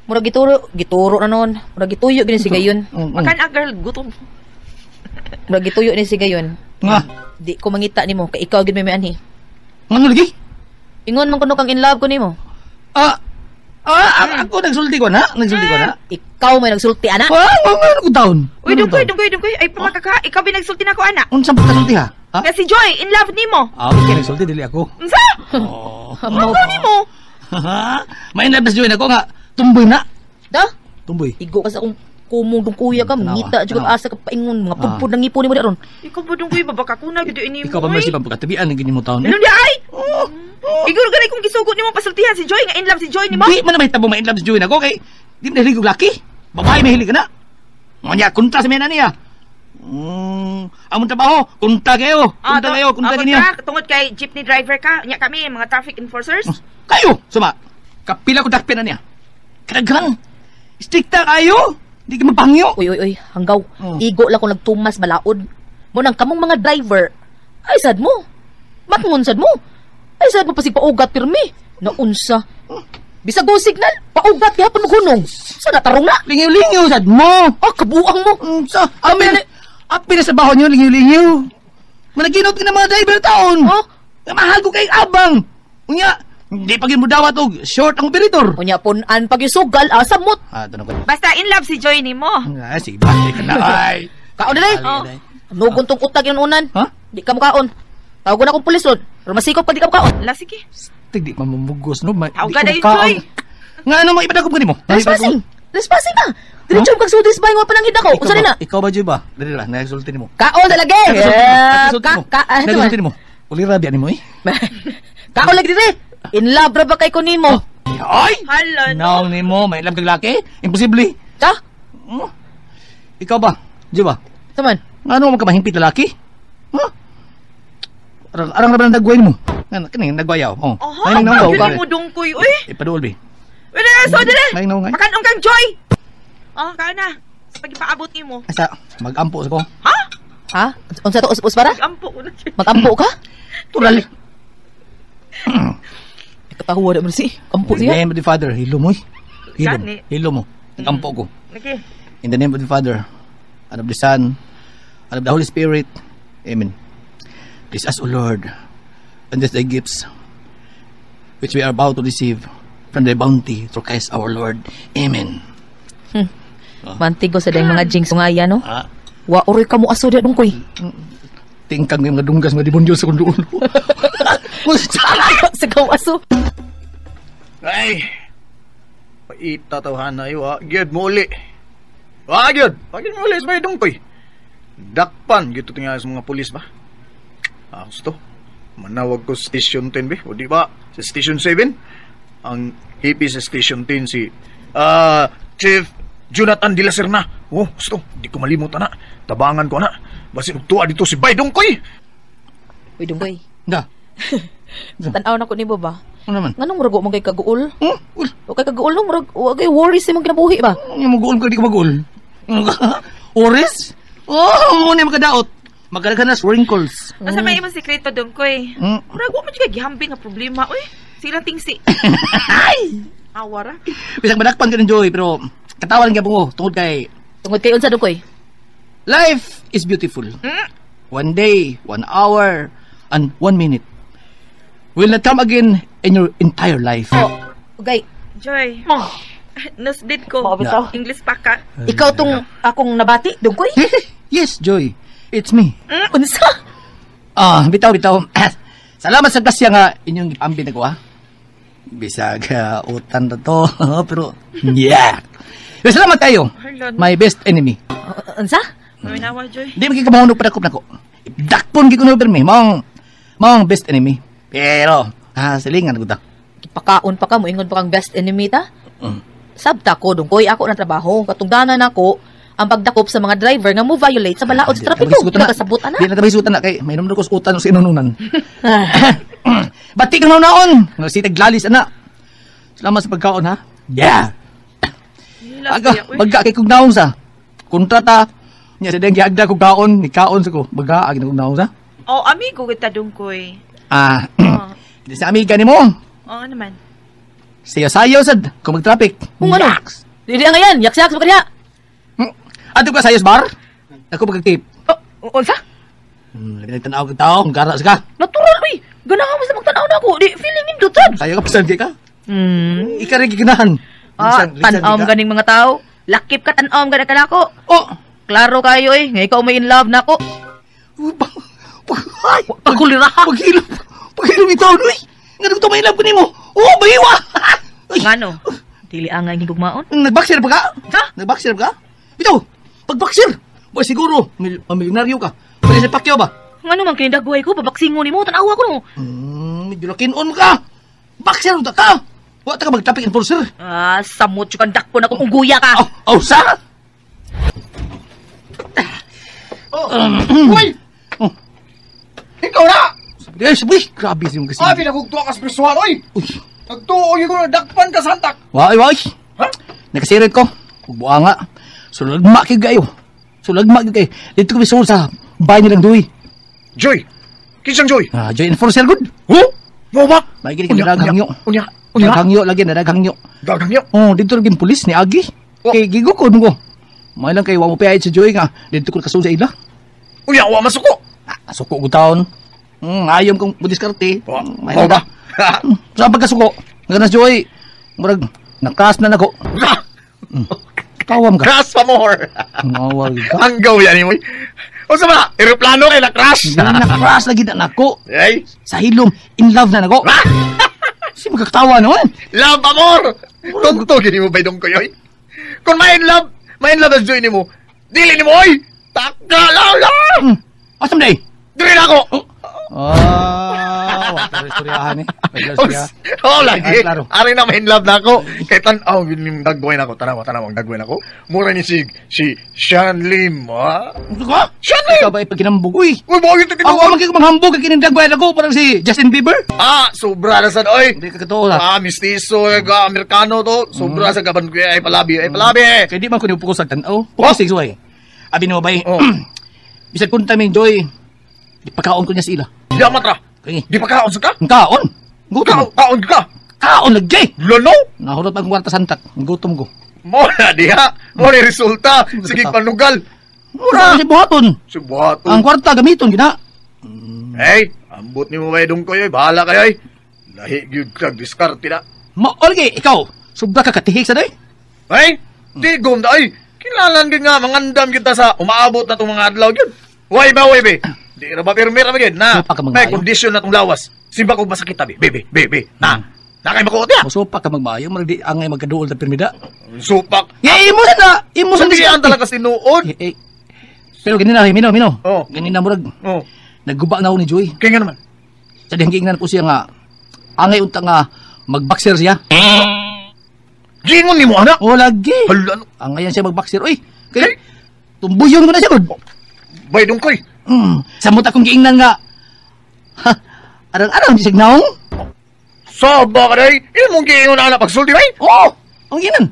Murag gituro na noon. Murag gituyo gini si gayon. Makan ang girl gutom. Murag gituyo ni si gayon. Nga. Di ko mangita nimo kay ikaw gid may anhi. Ngano lagi? Ingon man kuno kang in love ko nimo. Ako nagsulti ko na, nagsulti ko na. Ikaw may nagsulti ana. Ah, ngano ko taon? Uy, dungkoy, dungkoy, dungkoy. Ay, pamakaka. Ikaw binagsulti na ko, ana. Unsa pa kasulti ha? Ha? Nga si Joy, in love nimo. Ah, okay, nagsulti dili ako. Unsa? Oh. Ano nimo? May in love na si Joy nako nga tumboy na. Da? Tumboy. Igo ka sa akong kumong dungkuya ka, Tanawa, mangita jud tanawa. asa ka paingon mga pudpud ng ngipon nimo di aron. Ikaw ba dungkoy, babakakuna gid ini mo. Ikaw ba Mercy pagkatabian ng gini mo taon? Ano di ay? Igor ganay kung gisugot nimo pasultihan si Joy nga in love si Joy nimo. Di man na mahitabo ma in love si Joy nako kay di man hilig og laki. Babae mahilig ka na. Ngunya kontra sa mena niya. Among trabaho, kontra kayo. Kontra kayo, kontra Ah, niyo. Tungod kay jeepney driver ka, nya kami mga traffic enforcers. Kayo, suma. Kapila ko dakpin na niya. Kadaghan. Strikta kayo. Di ka mapangyo. Uy uy uy, hanggaw. Oh. Igo lang kung nagtumas balaod. Mo nang kamong mga driver. Ay sad mo. Matngon sad mo. Ay sad mo pasig paugat pirmi. Naunsa. Bisag go signal, paugat gihapon maghunong. Sa natarong na. Lingiw-lingiw sad mo. Ah, kabuang mo. Sa amin. Apil na sa baho niyo, lingiw-lingiw. Managinot ka ng mga driver taon. Oh? Nga mahal ko kay abang. Unya, hindi pa gin mo dawat og short ang operator. Unya pun-an pag isugal, asa mot. Ah, tanong ko. Basta in love si Joy nimo. Ah, sige, balik ka na. Ay. Kaon dili. Oh. Nugon tong utag yung unan. Ha? Di ka mukaon. Tawag na akong pulis ron. Pero masikop pa di ka mukaon. La sige. Tig di mamumugos no. Tawag di ka ko na yun, mukaon. Joy. Nga ano mo ipadagop ka nimo? Trespassing. Trespassing ka. Diretso kag sudis ba nga pananghid ako. Ikaw Unsa ba? na? Ikaw ba Joy ba? Dali ra, nagsulti nimo. Kaon talaga. Nagsulti Ka mo. ka ah, Nagsulti nimo. Ulira biya nimo eh. Kaon lagi dire. In love ra ba kay ko nimo? Ay! Hala no. Naong nimo, may love kag laki? Imposible. Ta? Ikaw ba? Joy ba? Saman. Nga ano man ka mahimpit lalaki? Ha? Arang ra ba ng dagway nimo? Nga kani nagwayaw. Oh. Aha, May ang naong gyud mo dungkoy uy. Ipaduol bi. Uy, na so dili. May naong ay. Makanong kang Joy. Oh, kaon na. Sa pagipaabot nimo. Asa magampo sa ko. Ha? Ha? Unsa to us para? Ampo ko na siya. Magampo ka? Tural. Katawa na man si. Ampo In the siya. name of the Father, hilo mo. eh. Hilo. Gani. Hilo mo. Nagampo ko. Okay. In the name of the Father, and of the Son, and of the Holy Spirit. Amen. Bless us, O Lord, and these thy gifts, which we are about to receive from thy bounty through Christ our Lord. Amen. Mantigo sa dayang mga jinx ngaya no. Ah, Wa uroy ka mo aso di dungkoy. tingkang yung mga dunggas mga demonyo sa kong dulo. Sa kaw aso. Ay! Paita tawhan na iyo, Gyud mo uli. Wa gyud. Wa gyud mo uli sa may dungkoy. Dakpan gyud to tingali sa mga pulis ba. Ah, gusto. Manawag ko sa Station 10 be. O di ba? Sa Station 7. Ang hippie sa Station 10 si Chief Jonathan de la Serna. Oh, gusto. Di ko malimot ana. Tabangan ko ana. Basin og tuwa dito si Bay Dungkoy. Uy dungkoy. Da. Tan-aw na ko nimo ba? Ano naman? Nganong murag wa man kay kaguol? Hmm? Ul, Wa kay kaguol no, murag wa kay worries imong kinabuhi ba? Yung maguol ka, di ka maguol. Ano ka? Oris? Oh, muna yung makadaot. Magkalaga na wrinkles. Asa may imong sikreto Dungkoy? Mm. Murag wa man jud kay gihambing nga problema oy. Silang tingsi. Awa ra. Bisag madakpan ka ng Joy, pero katawa lang gyapon ko tungod kay Tungod kay unsa Dungkoy? life is beautiful. One day, 1 hour, and 1 minute will not come again in your entire life. Oh, okay. Joy. Nasdid ko. Mao bitaw. English pa ka. Ikaw tong akong nabati, Dungkoy? Yes, Joy. It's me. Unsa? Ah, bitaw, bitaw. Salamat sa kasya nga inyong ambin ako, ha? Bisag utan na to, pero yeah. Pero salamat kayo. Harlan. My best enemy. Unsa? Maminawa, Joy. Di magkikabahunod pa dakop nako. Dakpon gid ko no permi. Maong best enemy. Pero silingan ko ta. Pakaon pa ka mo ingon pa kang best enemy ta? Sabta ko Dungkoy, ako ng trabaho. Katungdanan nako ang pagdakop sa mga driver nga mo violate sa balaod sa trapiko. Di ka kasabot ana. Di na tabay na kay may numero ko sa utan sa inununan. Bati kang naon. Nga si taglalis ana. Salamat sa pagkaon ha. Yeah. Aga, baga kay kog naong sa kontrata. Nya sa deng giagda kog kaon, ni kaon sa ko. Baga ag kog naong sa. Oh, amigo kita Dungkoy. Ah. Oh. Di sa amiga nimo. Oo naman. Sayo-sayo sad kung mag-traffic. Kung ano? Dili ang ngayan, yak-yak sa kanya. Adto ka sayos bar? Ako magtip. Oh, unsa? Labi nagtanaw kag tao, kung gara sa ka. Natural uy. Ganahan mo sa magtanaw na ako. Di feeling nindot sad. Sayo ka pasan kay ka. Ika rin giganahan. Ah, tan-awm ganing mga tao. Lakip ka tan-awm gani ka nako. Oh. Klaro kayo eh. Ngay ikaw may in love nako. Pagkulira. Paghilom. Paghilom itaw uy. Nga to may love ko nimo. Oh, bayiwa. Ngano? Dili angay higugmaon. Nagboxer pa ka? Ha? Nagboxer pa ka? Bitaw, pagboxer. Boy, siguro, milyonaryo ka. Pwede sa Pacquiao ba? Ngano man kinidagway ko, pabaksingon nimo, tan-awa ko no. Medyo lakinon mo ka. Boxer unta ka. Wa ta ka mag-traffic enforcer. Ah, samot yung dakpon akong ungguya ka. Oh, oh, sa? Oh. Uy! Oh. Ikaw na! Yes, uy, grabe siyang kasi. Abi na kog tuwa ka sa prisuhan, oy! Uy. Nagtuo ko na dakpan ka santak. Wai, wai. Ha? Nakasirit ko. Buwa nga. Sulagma kayo kayo. Sulagma kayo kayo. Dito ko bisul sa bahay nilang Duy. Joy! Kinsang Joy? Ah, Joy Enforcer good. Huh? Mo ba? May gini ka nadaghangyo. Unya, unya. Nadaghangyo lagi, nadaghangyo. Daghangyo. Oh, dito lagi pulis ni Agi. Oh. Kay gigukod mo ko. May lang kay wa mo payad sa Joy nga. Dito ko nakasul sa ila. Unya, wa masuko. Ah, suko ko taon. Ayom kong budiskarte. Oh, May mo ba? Sa pagkasuko, nga na Joy, murag nakas na nako. Kawam ka. Crash pa more. Ngawal ka. Ang gaw yan mo. Unsa ba? Eroplano kay na-crash. Nakras lagi na nako. Ay, Sa hilom, in love na nako. Si magkaktawa noon. love amor. Tungto gini mo bay dong koyoy. Kung may in love, may in love as joy nimo. Dili nimo oy. Taka la la. Asam day? Dili na ako. Ah, wa pa istoryahan eh. May istorya. Oh, lagi. Ah, klaro. Ari na may in love na ako. Kay tan-aw yun yung dagway na ako. Tanaw, tanaw ang dagway na ako. Mura ni si Sean Lim, ha? Ano ka? Sean Lim! Ikaw ba ipaginambog? Uy! Uy, bakit ito Ako ang magiging manghambog kay kinindagway ako parang si Justin Bieber. Ah, sobra na sad oy. Hindi ka katoo ha. Ah, mistiso, Amerikano to. Sobra sa gaban ko. Ay, palabi, ay, palabi. Kaya di man ko niupo ko sa tanaw. Focus sa way. Abi no bay. Oh. Bisag kunta min Joy. Di pagkaon ko niya sa ila. Di matra. Kaya Di pa kaon sa ka? ang kaon. Gutom. Kaon ka. Kaon lagi. Lolo? Nahurot ang kwarta santak. Gutom ko. Mo na diha. Mo ni resulta. Sige panugal. Mura si buhaton. Si buhaton. Ang kwarta gamiton gina. Hey, ambot ni mo bay dungkoy oy. Bahala kayo oy. Lahi gyud kag diskarte na. Maol gi ikaw. Sobra ka katihik sa day. Hey, tigom da ay. Kilalan gyud nga mangandam gyud ta sa umaabot na tong mga adlaw gyud. Way ba way be? Di ra ba pirmi ra ba gyud na. Supa ka May magmaayo. kondisyon na tong lawas. Simba kog masakit tabi. Bebe, bebe. Na. Na kay makuot ya. Musupa ka magmaayo, marag di angay magkaduol ta pirmida. Supak. Ya imo sa na, imo sa Sabihan talaga sinuod. Eh, eh. Pero ganina, mino, mino. Oh. Ganina murag Oh. nagguba na ako ni Joy. Kaya nga naman. Sa dihang giingnan ko siya nga angay unta nga magboxer siya. Gingon nimo anak. O lagi. Hala no. Angayan siya magboxer. Uy, kay tumbuyon ko na siya gud. Bay dungkoy. Samot akong giingnan nga. Ha, arang-arang di siya naong. Saba ka day. Imong giingon na pagsulti bay? Oo! Ang ginan.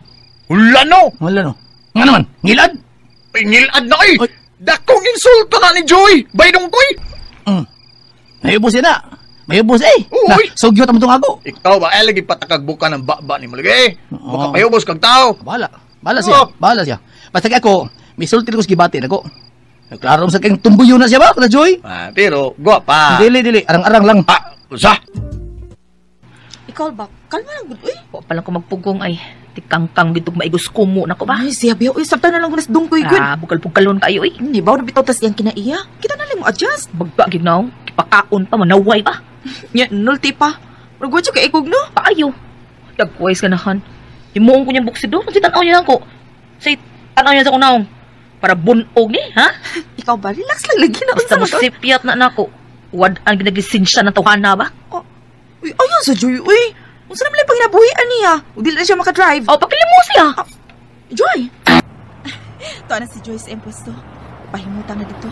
Wala no. Wala no. Nga naman, ngilad? Ay, ngilad na ay. Dakong insulto na ni Joy. Bay Dungkoy. Mayubos yan na. Mayubos eh. Uy. Sugyot ang itong ako. Ikaw ba, ay lagi patakagbuka ng baba ni Malagay. Baka payubos kag tao. Bahala. Bahala siya. Oh. Bahala siya. Basta kay ako, may sulti ko sa gibati na ko. Klaro sa kayong tumbuyo na siya ba, kada Joy? Ah, pero, guwapa. Dili, dili. Arang-arang lang. Ah, usa. Ikaw ba? Kalma lang gud uy. Wa pa lang ko magpugong ay tikangkang gitog maigos kumo nako ba. Ay, siya biya uy, sabta na lang ko nas Dungkoy gud. Ah, bukal-bukalon kayo uy. Hindi ba na bitaw tas iyang kinaiya? Kita na lang mo adjust. Bagba gid naong kipakaon pa manaway pa. Nya nulti pa. Murag wa ka ikog no? Paayo. Dagwais ka nahan. Himuon ko niyang buksido. Kasi tanaw niya ako. Say, tanaw niya sa kunaong. Para bunog ni, ha? Ikaw ba? Relax lang lagi na. Basta mo sipyat na nako. Wad-an ginaglisensya ng tawhana ba? Oh, uy, ayun sa Joy, uy. Unsa naman lang panginabuhian niya? O dili na siya makadrive. Oh, pakilimo siya. Ah, Joy! Tuwa na si Joy sa imposto. Pahimutan na dito.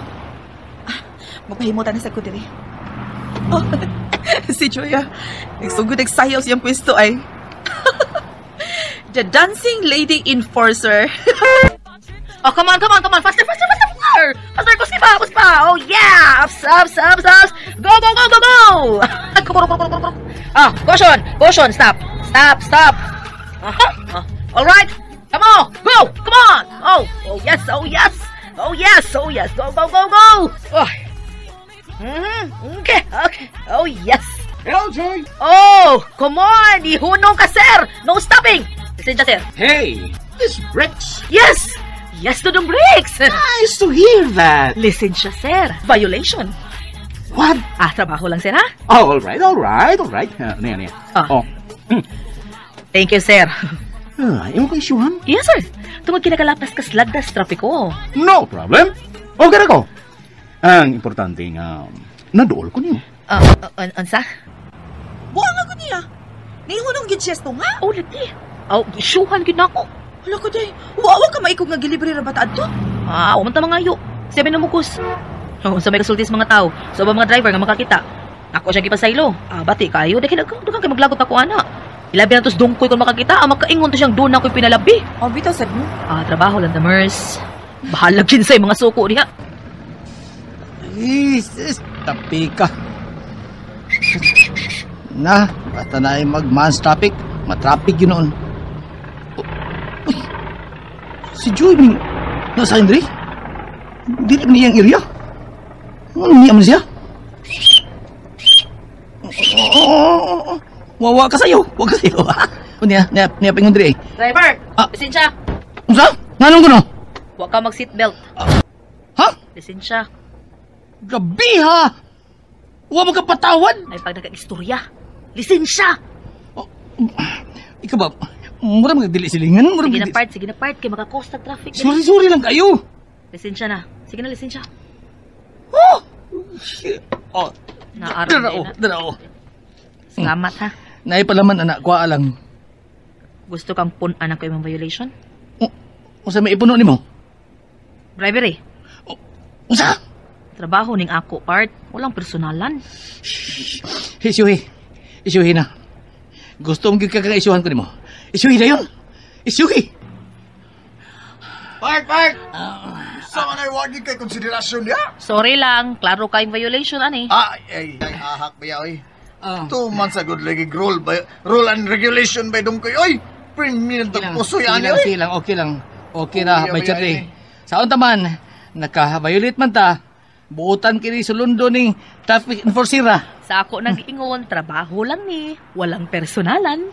Ah, magpahimutan na sa ko diri. Oh, si Joy ah. Nagsugod nagsayaw siyang pwesto ay. The Dancing Lady Enforcer. Oh, come on, come on, come on. Faster, faster, faster, faster. Faster, kusi pa, kusi pa. Oh, yeah. Ups, ups, ups, ups. Go, go, go, go, go. Ah, caution, caution. Stop, stop, stop. Aha. All right. Come on. Go. Come on. Oh, oh, yes, oh, yes. Oh, yes, oh, yes. Go, go, go, go. Oh. Mm-hmm. Okay, okay. Oh, yes. Hello, Joy. Oh, come on. Ihunong ka, sir. No stopping. Lisensya, sir. Hey, this bricks. Yes. Yes to the brakes! Nice to hear that. Lisensya, sir. Violation. What? Ah, trabaho lang, sir, ha? Oh, all right, all right, all right. Niya, niya. Ah. Oh. Thank you, sir. Ah, imo ko isyuhan? Yes, sir. Tungod kinakalapas ka slagdas trapiko. No problem. Okay na ko. Ang importante nga, naduol ko niyo. Unsa? Buang ako niya. Nihunong gid siya nga. Oh, lagi. Oh, isyuhan gid nako. Hala ko day. Wa ka maikog nga gilibre ra ba ta adto? Ah, wa man ta mangayo. Sabi na mukos. Oh, sa may kasulti sa mga tao, sa so, mga driver nga makakita. Ako siya gipasaylo. Ah, bati kayo, dahil daghan kay maglagot ako ana. Ilabi na tos dungkoy kung makakita, ah, makaingon to siyang doon ako'y pinalabi. Oh, bitaw sad mo. Ah, trabaho lang ta, Mers. Bahala gin sa mga suko diha. Is, tapi ka. Na, basta na ay mag-mans traffic. Matraffic yun noon. Uy, si Joy, may nasa Andre? Di lang niyang area. Ano niya man siya? Wawa ka sa'yo. Wawa ka sa'yo. O niya, niya pingon diri. Driver, Ah. lisensya. Unsa? Nganong kuno? Wa ka mag-seatbelt. Ha? Lisensya. Gabi ha! Wa mo ka patawad! Ay pag nagka-istorya. Lisensya. Ikaw ba? Mura magdili silingan? Mura Sige na magdili. part, sige na part kay makakosta traffic. Sorry, sorry lang kayo. Lisensya na. Sige na lisensya. Oh! Shit. Oh, Naaraw dara na. oh, dara oh. Salamat ha. Naay palaman anak, kuha lang. Gusto kang pun-an ako imong violation? Unsa may ipuno nimo? Bribery. Unsa? Trabaho ning ako part. Walang personalan. Isyuhi. Isyuhi na. Gusto mong gyud ka kang isyuhan ko nimo. Isyuhi na yun. Isyuhi. Park, park! Sa man ay wagi kay konsiderasyon niya? Sorry lang, klaro kayong violation ani. Ay, ay, ay, ahak ba ya, oy? 2 months ago, lagi rule, by, rule and regulation by Dungkoy, oy! Premium Sige lang, pusoy, ani, sige oy! lang, okay lang. Okay na, Uy, may uy, chat uy. eh. Sa unta man, naka-violate man ta, buotan kini sulundo ning traffic enforcer ah. Sa ako nag-ingon, trabaho lang ni, walang personalan.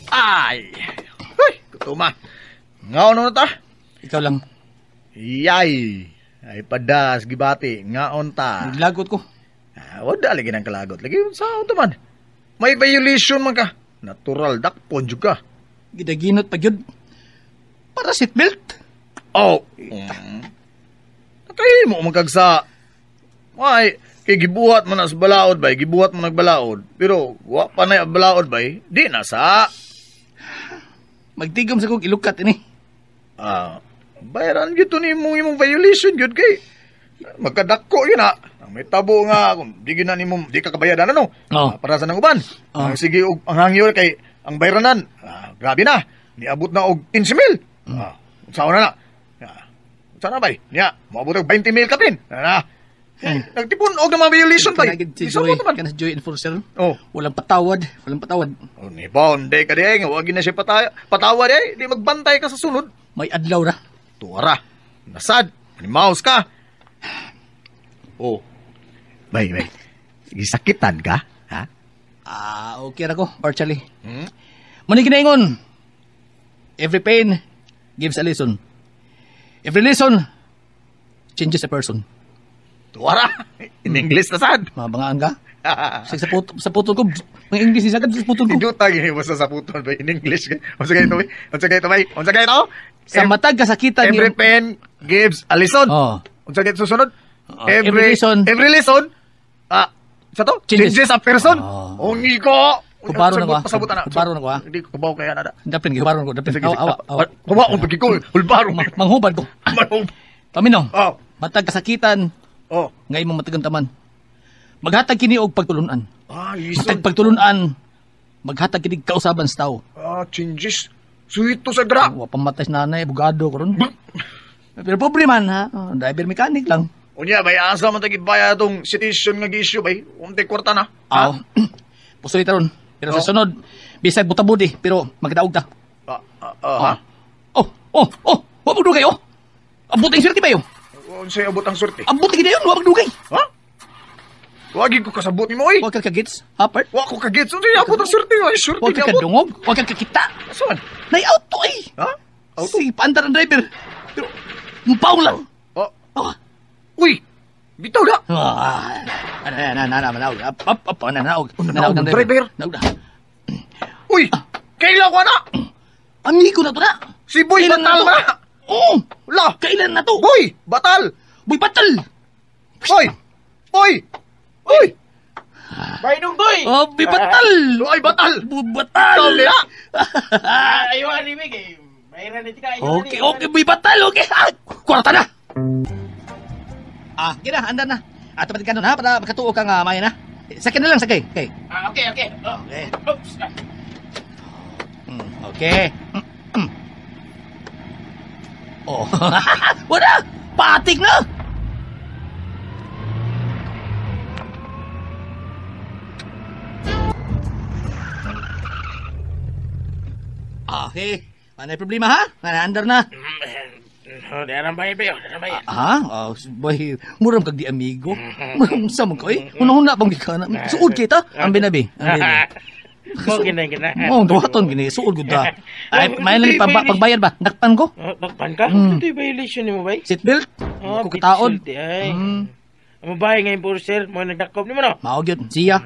Ay! Huy, kutuma. Ngaon na ta? Ikaw lang. Yay! Ay padas, gibati, ngaon ta. Naglagot ko. Ah, wala lagi ng kalagot. Lagi sa unta man. May violation man ka. Natural, dakpon jud ka. Gidaginot pa gyud. Para seatbelt. Oh. Nakay mo magkagsa. Ay, kay gibuhat mo na sa balaod bay, gibuhat mo nagbalaod. Pero wa pa na balaod bay, di na sa. Magtigom sa kog ilukat ini. Ah, bayaran gyud to ni imong violation gyud kay. Magkadako yun ha. Ang may tabo nga, kung di gina nimo, di ka kabayadan ano. Oh. Para sa nang uban. Oh. Ang sige, og, ang hangyo kay, ang bayranan, grabe na. Niabot na og 15,000. Saan na na? Saan na bay? Niya, maabot og 20,000 kapin. Na. Nagtipon og ng mga violation bay. Kanagid si Isang Joy, mo naman. kana si Joy Enforcer. Oh. Walang patawad, walang patawad. Oh, ni bonde ka di, nga wag na siya patawad eh. Di magbantay ka sa sunod. May adlaw ra. Tuwara. Nasad. Mouse ka. Oh. Bay, bay. Gisakitan ka? Ha? Ah, okay ra ko, partially. Muna ginaingon. Every pain gives a lesson. Every lesson changes a person. Tuwara. In English na sad. Mabangaan ka? Sa putol ko, mga English ni sagad sa putol ko. Iduta gini basta sa putol bay in English. Unsa kayo to bay? Unsa kayo to bay? Unsa kayo to? Sa matag kasakitan Every pain gives a lesson. Oh. Unsa kayo susunod? Oh, every lesson. Every lesson. Ah, sa to? Changes. Changes a person. Oh. Ungi ko. Kubaro na ko, ah. Pasabot na. Kubaro na ko, ah. Hindi ko kubaw kaya na. Dapin gihubaro ko, dapin. Sige, Awa, sige. awa, awa. Kubaw ko pagi ko. Hulbaro. Manghubad ko. Manghubad. Paminaw. Oh. Matag kasakitan Oh. nga imong matagantaman. Maghatag kini og pagtulunan. Ah, lesson. Matag pagtulunan, maghatag kini kausaban sa tao. Ah, changes. Sweet to sa dra. Wa pamatay sa nanay, abogado ko ron. Pero pobre man ha, oh, driver mechanic lang. Unya, bay asa man tagi bayad tong citation nga gi-issue bay. Unti kwarta na. Aw. Pusoy taron. Pero sa Oh. sunod, bisag butabudi, pero magdaog ta. Ha? Oh, oh, wa magdugay oh. Abot ang swerte ba yo? Unsay abot ang swerte? Abot gid yun, wa magdugay. Ha? Wagi ko kasabot nimo oy. Wa ka kagits, ha part? Wa ko kagits. Unsay abot ang swerte? Ay, swerte Wa ka ni abot. kadungog, wa ka kakita. Saan? Nay auto ay. Ha? Auto? Sige, paandar ang driver. Pero mupaw lang. Oh. Oh. Uy! Bitaw na! Ah, ana ana ana manaog. Up up up ana naog. Nanaog ang ang driver. Naog na. Uy! Kailan ko na? Amigo na to na. Si Boy Kailan Batal na to? na! Oo. Wala! Kailan na to? Boy! Batal! Boy Batal! Oy! Oy! Oy! Bay Dungkoy! Oh, Boy Batal! Ay, Batal! Boy Batal! Ikaw nila! Ayaw ani bay kay bayaran ni tika. Okay, okay, Boy Batal! Okay! Ah, kwarta na! Ah, gina, anda na. Ato pati kanon ha, para makatuo ka nga maya na. Sakay na lang, sakay. Okay. Ah, okay, okay. Oh. Okay. Oops. Okay. Oh. Wala! Patik na! Okay. Wala na problema ha? Wala na. Oh, darang bayad bayo, darang bayad. Ha? Oh, boy, murang kag di amigo. Murang sa mo ko eh. Una-una bang gikana. Suod kita. Ang binabi. Ang binabi. Mo gina. Oh, duhaton gini. Suod gud ta. Ay, may lang pagbayad ba? Nakpan ko. Oh, nakpan ka? Ito yung violation nimo bay? Seatbelt? Oh, Ko kataod. Ay. Ang babae nga enforcer, mo nagdakop nimo no? Mao gyud. Siya.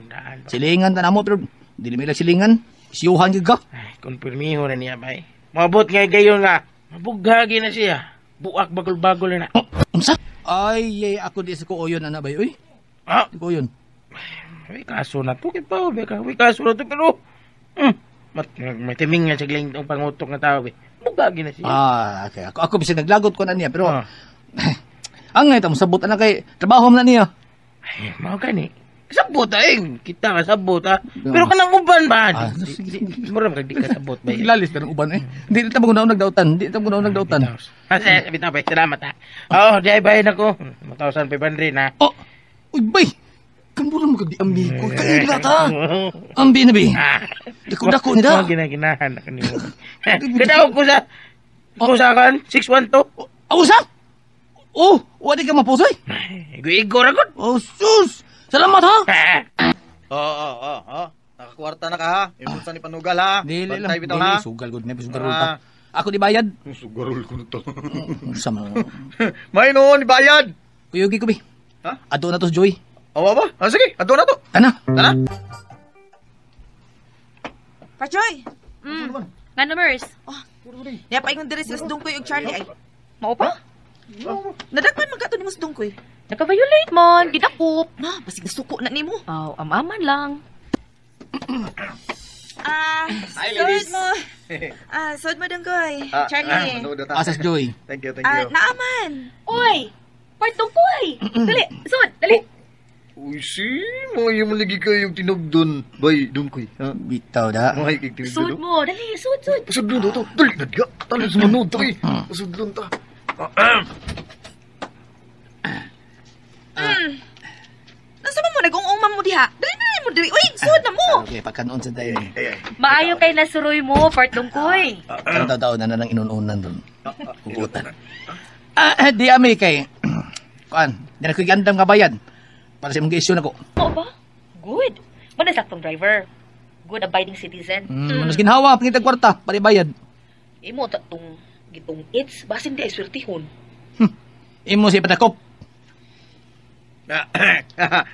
Silingan ta namo pero dili may silingan. Siyuhan gyud ka. Ay, konfirmiho na niya bay. Maabot nga gayon nga. Mabughagi na siya. Buak bagol-bagol na. Oh, unsa? Ay, ay, ako di sa kuoyon ana bay. Uy. Ah, Di kuoyon. may kaso na to kay pa, may kaso na to pero matiming nga sa gling ang pangutok nga tao eh. Bughagi na siya. Ah, okay. Ako bisag naglagot ko na niya pero Ah. ang ngay tamo sabot ana kay trabaho man na niya. Ay, mao gani. Sabot ay, kita ka sabot ah. Pero kanang uban ba? Ah, Mura kag di ka sabot ba? Lalis ka ng uban eh. Hindi ta mo nagdautan, hindi ta mo nagdautan. Ah, bitaw ba? Salamat ha. Oh, di ay bayan ako. 1,500 na. Oh, uy bay. Kamura mo kag di amigo. Kaila ta. Ang binabi. Dako-dako ni da. Mo ginaginahan na kanimo. Kadaog ko sa ko sa kan 612. Ako sa? Oh, wadi ka mapusoy. Igo-igo ra gud. Oh, sus. Salamat ha. Oo. Nakakwarta na ka ha. Impulsa ni Panugal ha. Dili lang. Bantay bitaw Dili, ha. sugal gud na sugarol ta. Ako di bayad. Sugarol ko na to. Unsa man. May noon, bayad. Kuyugi ko bi. Ha? Ato na to si Joy. Awa ba? Ah, sige, ato na to. Tana. Tara. Pajoy! Ngano, Mers? Niya paingon diri sila sa Dungkoy ug Charlie ay. Mao pa? Nadakpan man ka to nimo sa Dungkoy. Naka-violate man, gidakop. Na, basig nasuko na nimo. Aw, amaman lang. Ah, Hi, sod ladies. mo. Ah, sod mo Dungkoy. Ah, Charlie. manood na ta. Asas Joy. Thank you, thank Ah, you. naaman. Oy! Part Dungkoy. Dali, sud, dali. Uy, si, mga yung malagi kayong tinugdon. Bay, Dungkoy. Ha? Bitaw da. Mga higig Sud tinugdon. mo, dali, sud, sud. Pasudlon to. Dali na diya. Talo sa manod ta eh. Pasudlon ta. Nasa man mo nag-ungong mo diha? Dali na mo diri. Uy, sud na mo. Okay, pagkanoon sa tayo eh. Ay, ay. Maayo kay nasuroy mo, Part Dungkoy. Ang tao na nang inununan doon. Hugutan. Ah, di ami kay kuan, di na ko gandam nga bayad. Para sa imong gi-issue nako. Oo ba? Good. Muna saktong driver. Good abiding citizen. Manos ginhawa pangitag kwarta para ibayad. Imo ta tong gitong it's basin di ay swertihon. Imo si patakop.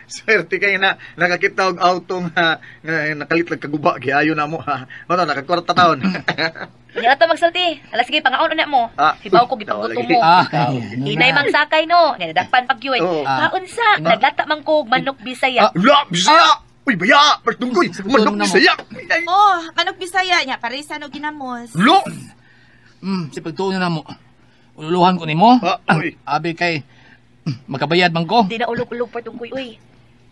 Swerte kayo na nakakita og auto nga, nga nakalit lang kaguba giayo na mo ha. Mano nakakwarta taon. Nya ta magsulti. Ala sige pangaon na mo. Ah, Hibaw ko gipanggutom mo. Ah, Hinay mang sakay no. Nga nadakpan pag yoy. Oo. Paunsa, naglata man ko og manok Bisaya. La, Bisaya. Uy, baya, Partungkoy. Manok na mo. Bisaya. Oh, manok Bisaya nya paresa no ginamos. Lo. Si pagtuon na mo. Ululuhan ko nimo. Ah, uy. Abi kay makabayad man ko. Di na ulog-ulog Partungkoy uy.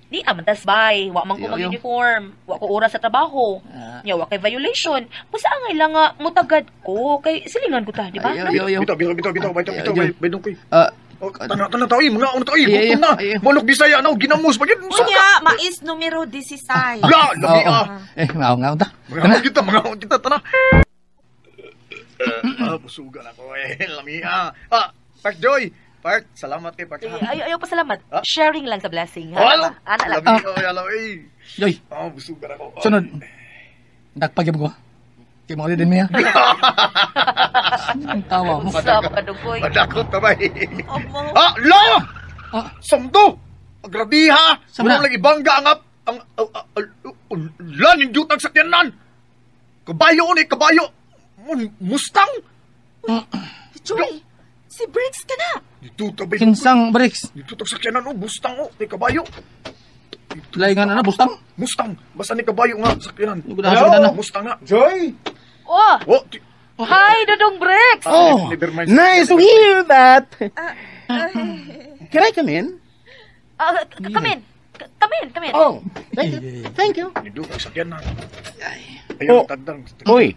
Di amantas bay, wa man ko Yo, yo. mag-uniform, wa ko oras sa trabaho. Ah. Nya wa kay violation. Basta angay lang nga mutagad ko kay silingan ko ta, di ba? Ayo, ayo, ayo. Bitaw, bitaw, bitaw, bitaw, bitaw, bitaw, Ayo, ayo. bay, Dungkoy. Ah, Oh, tana, tana, taoy, mga ano taoy, Ay, ay, gutom na. ay, ay. Manok Bisaya na, ginamos pa gid. Unya, mais numero 16. La, lami oo. ah. Eh, mao nga unta. Mga kita, mga kita, tana. Busugan ako eh, lami ah. Ah, Park Joy. Park, salamat kay Park. Eh, Ayo, ayo pasalamat. Ah? Sharing lang sa blessing. Ha? Wala. Ana lang. Lami, oy, alam, eh. Joy, Ah, busugan ako. sunod. Dakpag ko. Kay mo din niya. Ang tawa mo. Sa Dungkoy. Madakot ta bay. Opo. Ah, la! Ah. Samdo! Agrabiha! Sama na. Murag lagi bangga ang ang lan yung jutang sakyanan. Kabayo ni kabayo. Mustang. Joy, si Briggs ka na. Dito ta bay. Kinsang breaks. Dito tag sakyanan oh, Mustang oh, ni kabayo. Tulay nga na bustang. Mustang, basta ni kabayo nga sakyanan. Hindi ko na sakyanan na. Mustang na. Joy! Oh, Oh, hi Dudong Bricks. Oh, never mind. nice to hear that. Can I come in? Come in. Come in, come in. Oh, thank you. Thank you. Dito tag sakyanan. Oh. Ayun, tagdang. Hoy.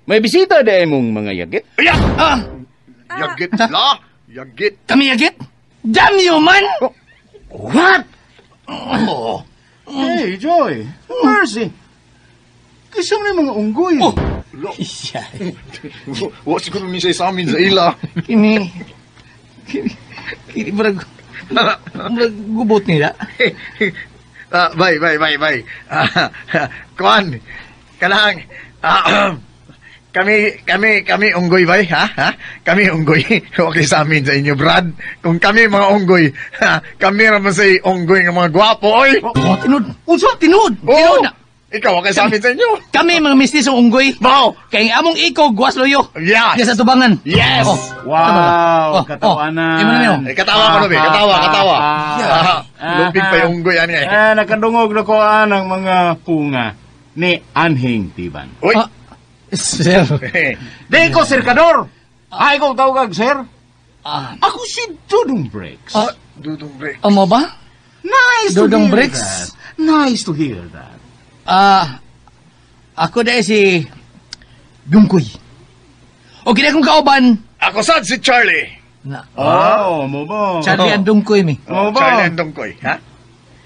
May bisita dahil mong mga yagit? Aya! Ah, Yagit la! Yagit. kami yagit. Damn you man. What? Oh. Hey, Joy. Mercy. Kisa mo na yung mga unggoy. Oh. Lo. Iya. Wa siguro ni sa amin sa ila. Kini kini kini murag murag gubot nila. Ah, bye, bye, bye, bye. Ah, kuan, kanang, kami unggoy, bay, ha? Ha? Kami unggoy. Okay sa amin sa inyo, Brad. Kung kami mga unggoy, ha? Kami raman sa unggoy ng mga gwapo, oy. Oh, tinud. Unsa tinud? Oo. Tinud na. Ikaw, okay sa amin sa inyo. Kami mga mistis unggoy. Bao. Kay ang among iko guwas loyo. Yes. Diya sa tubangan. Yes. Oh. Wow, Oh, katawanan. oh. Imo na niyo. Eh, katawa ko, no, be. Katawa, katawa. Ah, Lupig pa yung unggoy, ani, eh. Ah, nakadungog na ko ang mga punga ni Anhing Tiban. Uy. Ah, sir. Di ko, Sir Kador! Ay, ko tawag, sir. Ah, Ako si Dudong Bricks. Ah. Dudong break. amo ba? Nice to Dudong hear Bricks? that. Nice to hear that. Ah, ako dahil si Dungkoy. O kini akong kauban. Ako sad si Charlie. Na, Oh, mo ba? Charlie ang Dungkoy mi. Mo ba? Charlie and Dungkoy, ha?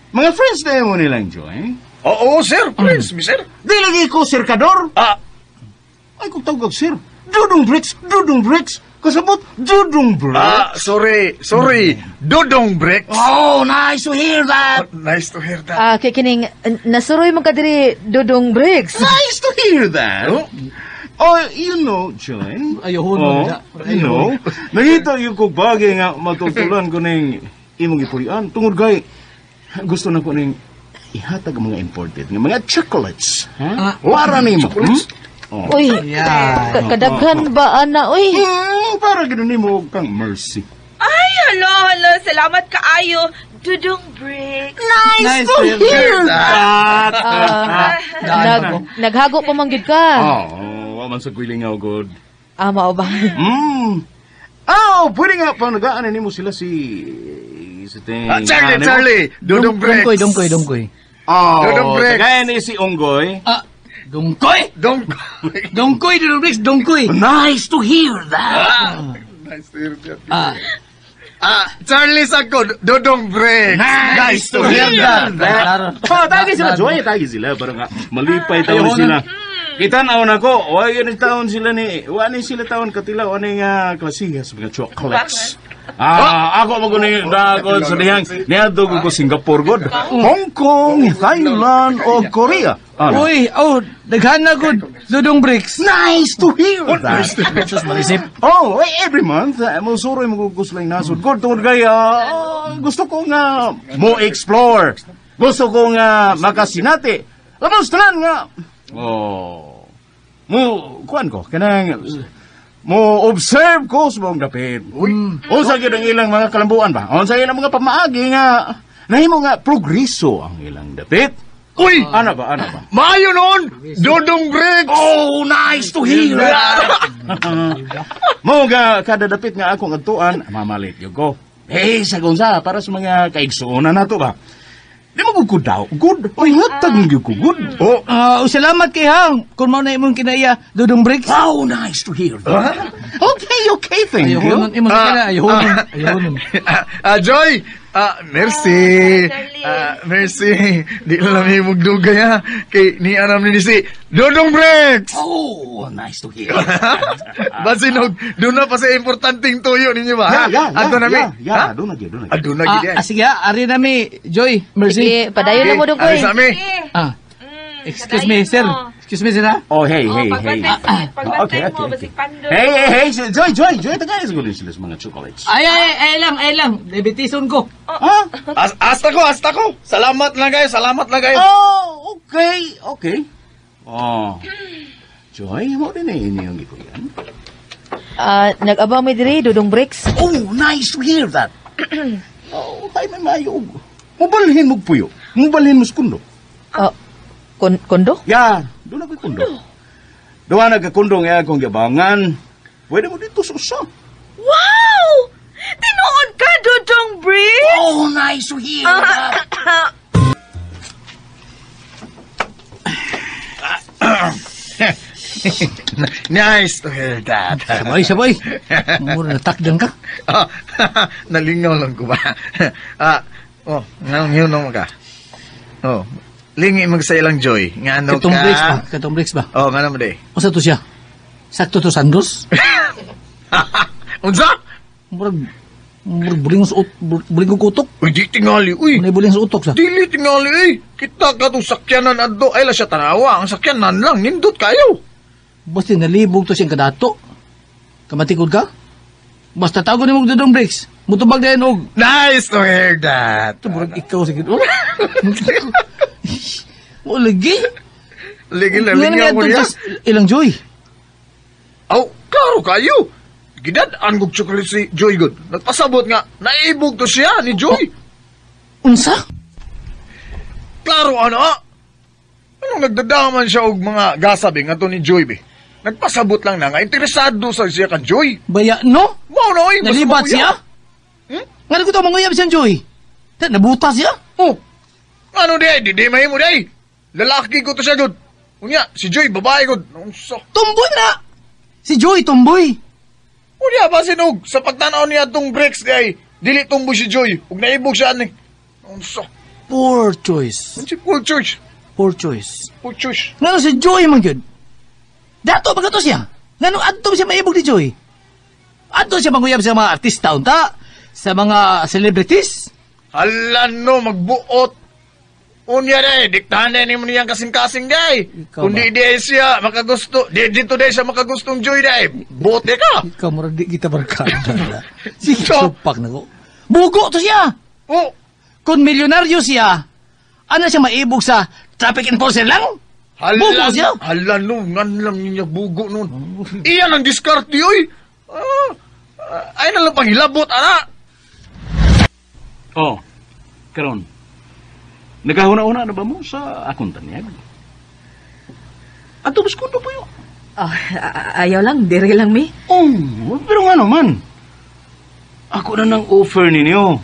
Mga friends na mo nilang Joy. Oo, sir. Please, mi sir. Di lagi ko, Sir Kador. Ah, Ay, kung tawag, sir. Dudong Bricks, Dudong Bricks. Kasabot, Dudong Bricks. ah, sorry, sorry. Dudong Bricks. Oh, nice to hear that. Oh, nice to hear that. Ah, kay kining nasuroy man ka diri Dudong Bricks. Nice to hear that. Oh. Oh, you know, Joy. Ayuhon mo Oh, nila. you know, nangita yung kog bagay nga matultulan ko ning imong ipurian. Tungod kay, gusto na ko ning ihatag ang mga imported nga mga chocolates. Ha? Para nimo. Chocolates? Hmm? Oh. Uy, Yeah. kadaghan ba ana uy? Para gano'n nimo kang mercy. Ay, hala, hala. Salamat kaayo. Dudong Briggs. Nice to hear that. Daan ko. Naghago pa man gyud ka. Oh, wa man sa gwilingaw god. Ah, mao ba? Oh, Oh, pwede nga panagaan nimo sila si ting. Ah, Charlie, Charlie! Dudong Bricks! Dungkoy, dungkoy, dungkoy. Oh, Dudong Bricks. Kaya ni si Unggoy. Ah, dungkoy! Dungkoy! Dungkoy, Dudong Bricks, dungkoy. Nice to hear that. Nice to hear that. Ah, Ah, Charlie Sako, Dodong Bricks! Nice to hear that. Klaro. Oh, tagi sila, Joy, tagi sila. Parang nga, malipay taon Ayaw sila. Kita na ako, wa yun ang taon sila ni, wa ni sila taon katila, wa ni nga klasiha sa mga chocolates. Ah, ako mo guni dako sa dihang niadto ko Singapore god, Hong Kong, Thailand o Korea. Ano? Uy, oh, daghan na gud. Dudong Bricks. Nice to hear that. Jesus, malisip. Oh, eh, every month, mo suroy mo gusto lang nasod. Good tungod kay, gusto ko nga mo explore. Gusto ko nga makasinati. Labas tanan nga. Oh. Mo, kuan ko, kanang, mo observe ko sa buong dapit. Uy. Unsa gyud ang ilang mga kalambuan ba? Unsa ilang mga pamaagi nga nahimo nga progreso ang ilang dapit. Uy! Ana ba, ana ba? Maayo noon! Dodong Bricks! Oh, nice to hear that. Mo nga kada dapit nga akong adtuan, mamalit gyud ko. Eh, sa unsa para sa mga kaigsuonan nato ba. Di mo ko daw. Good. Uy, hatag mo gyud ko good. Oh, Ah, oh, salamat kay Hang. Kung mao na imong kinaiya, Dudong Bricks. Oh, nice to hear that. Okay, okay, thank you. Ayaw nun, imong kinaiya, ayaw nun, ayaw nun. Joy! Ah, merci. Ah, merci. Di na lang may mugdugay ha. Kay ni aram ni si Dodong Bricks! Oh, nice to hear. Basinog, doon na pa sa importanteng tuyo ninyo ba? ha? Yeah, Adto na mi. yeah, Ha? doon na gyud, doon na gyud. Adto na Ah, gyud. ah, sige, ah, ari na mi, Joy, Mercy. Sige, padayon na mo, Dungkoy. Ari sa mi. Ah, excuse me, sir. Excuse me, sir, ha? Oh, hey, hey, hey. Pagbantay Okay, mo, okay, basig okay. pandoy. Hey, hey, hey, Joy, Joy, Joy, tagay siguro sila sa mga chocolates. Ay, ay, ay lang, ay lang. Diabetison ko. Ha? Asta ko, asta ko. Salamat lang kayo, salamat lang kayo. Oh, okay, okay. Oh. Joy, mo din eh inyong ikuyan. Ah, nag-abang mi diri, Dudong Bricks. Oh, nice to hear that. Oh, tayo may mayo. Mubalhin mo puyo. Mubalhin mo sa kundo. Ah, kondo? Ya, doon ako kundo. Doon nagkakundo nga akong giabangan. Pwede mo dito sa usa. Wow! Tinuod ka, Dudong Bricks! Oh, nice to hear that. Nice to hear that. Sabay, sabay. Mura na takdan ka. Ah, nalingaw lang ko ba? Ah, oh, nganong yun ka? Oh, lingi mag sa ilang Joy. Ngano Katong ka? Bricks ba? Katong Bricks ba? Oh, ngano mo di? Unsa to siya? Sakto to Sandros? Unsa? Murag murag buling sa buling kong utok. Uy, di tingali, uy. Murag buling sa utok sa. Dili tingali, eh. Kita ka tong sakyanan adto. Ay la siya tanawa. Ang sakyanan lang, nindot kayo. Basta nalibog to siyang kadato. Kamatikod ka? Basta tawag ni mong Dudong Bricks. Mutubag din og. Nice to hear that. Ito, murag ikaw sige. Oh. Mo lagi. Ligi na, lingaw ko niya. Ilang Joy. Aw, klaro kayo. Gidad-an kog chocolate si Joy good. Nagpasabot nga, naibog to siya ni Joy. Unsa? Klaro ano ah. Anong nagdadaman siya og mga gasabi nga to ni Joy be? Nagpasabot lang na nga interesado sa siya ka Joy. Baya no? Mao na oy, basta Nalibat manguyab. siya? Nga ko to manguyab siyang Joy. Ta nabuta siya? Oh. Ano di ay, di di mahimo di ay. Lalaki ko to siya gud. Unya, si Joy babae gud. Unsa? Tumboy na. Si Joy tumboy. Unya ba sinog sa pagtanaw niya tong breaks di ay dili tumboy si Joy ug naibog siya ani. Unsa? Poor choice. Unsa poor choice? Poor choice. Poor choice. Ngano si Joy man gyud? Dato ba to siya? Ngano adto siya maibog ni Joy? Adto siya manguyab sa mga artista unta, sa mga celebrities. Hala no, magbuot. Unya day, diktahan na nimo niyang kasing-kasing day. Ikaw Kundi ba? di ay siya makagusto, di dito day siya makagustong Joy day. Bote ka. Ikaw murag di kita barkada. Sige, So- supak na ko. Bugo to siya. Oh, Kung milyonaryo siya, ano siya maibog sa traffic enforcer lang? hala, Bugo siya. Hala no, ngan lang niya bugo nun. Iyan ang diskarte oy. Ah, ay na lang panghilabot ana. Oh, karon. Nagahuna-una na ba mo sa akong tanyag? Ato mas kundo po yun. Ah, ayaw lang, diri lang mi. Oh, pero nga naman. Ako na nang offer ninyo.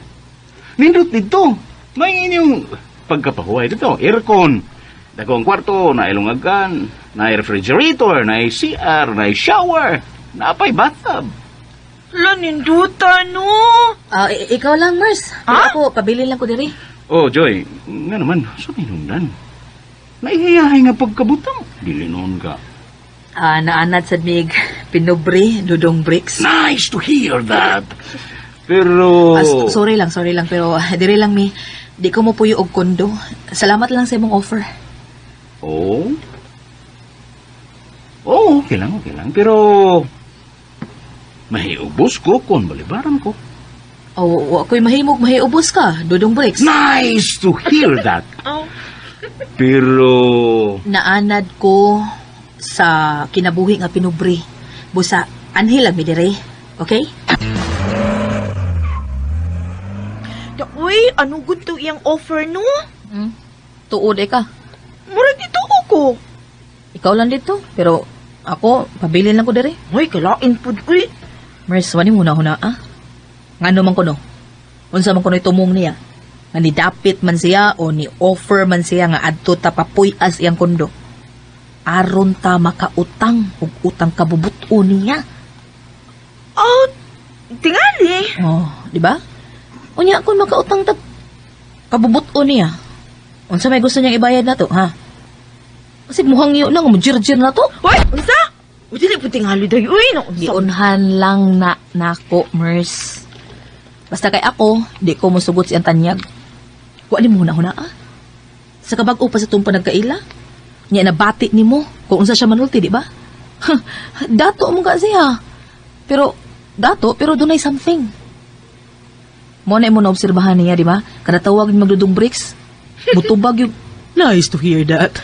Nindot dito. May inyong pagkapahuway dito. Aircon. Dako ang kwarto, na ilungagan, na refrigerator, na CR, na shower, na pay bathtub. La, ninduta, no? Ah, ikaw lang, Mers. Pero ako, pabili lang ko diri. Oh, Joy, nga naman, sa minundan. Naihiyahay nga pagkabutang. Dili noon ka. Ah, naanad sad mig pinubre, Dudong Bricks. Nice to hear that. Pero... Ah, sorry lang, pero diri lang mi. Di ko mo puyo og kondo. Salamat lang sa imong offer. Oh? Oh, okay lang, okay lang. Pero... Mahiubos ko kung balibaran ko. Oh, wa ko'y mahimog mahiubos ka, Dudong Bricks. Nice to hear that. Oh. Pero... Naanad ko sa kinabuhi nga pinubre. Busa, anhi lang mi diri. Okay? Uy, ano gud to iyang offer, no? Tuod eh ka. Murag dito ko. Ikaw lang dito, pero ako, pabilin lang ko diri. Uy, kalain pud uy. Mers, wani muna huna ah. Ngano man ko no? Unsa man kuno tumong niya? Nga nidapit man siya o ni offer man siya nga adto ta papuy-as iyang kondo. Aron ta makautang ug utang kabubuto niya. Oh, tingali. Oh, di ba? Unya kun makautang ta kabubuto niya. Unsa may gusto niyang ibayad na to, ha? Kasi muhang iyo lang, mujir-jir na to. Uy, unsa? Uy, dili po tingali day. Uy, no, unsa? Giunhan lang na nako, Mers. Basta kay ako, di ko musugot si Antanyag. Wa ni mo huna-huna, ah. Sa kabag-o pa sa tumpa nagkaila. Nya nabati nimo kung unsa siya manulti, di ba? Dato mo ka siya. Pero, dato, pero dunay something. Mo na imo naobserbahan niya, di ba? Kada tawag ni magdudong Bricks, mutubag yung, nice to hear that.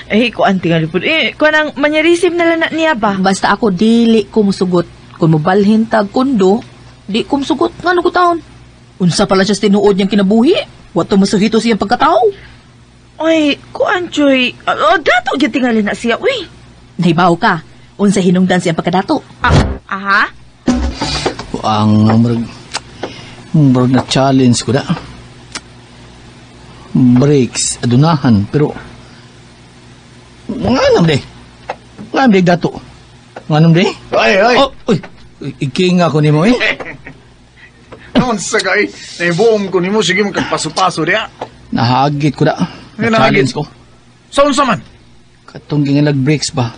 Eh, kuan tingali pud. Eh, kuan ang manyerism na lang na niya ba? Basta ako, dili ko musugot. Kung mubalhin tag kondo, di ko musugot. Ngano ko taon? Unsa pala siya sa tinuod niyang kinabuhi? Wato masuhito siyang pagkatao. Oy, kuan Joy. Oh, dato gyud tingali na siya, uy. Nahibaw ka. Unsa hinungdan siyang pagkadato. Ah, aha. Ang murag na challenge ko da. Breaks, adunahan, pero nganam de. Nganam de dato. Nganam de? Ay, ay. Oh, uy, ikinga ko nimo eh. Noon sa kay, naibuom ko nimo sige magpaso-paso diya. Nahagit ko da. Nga Na-challenge nahagit? ko. Sa unsa man? Katong gingalag breaks ba?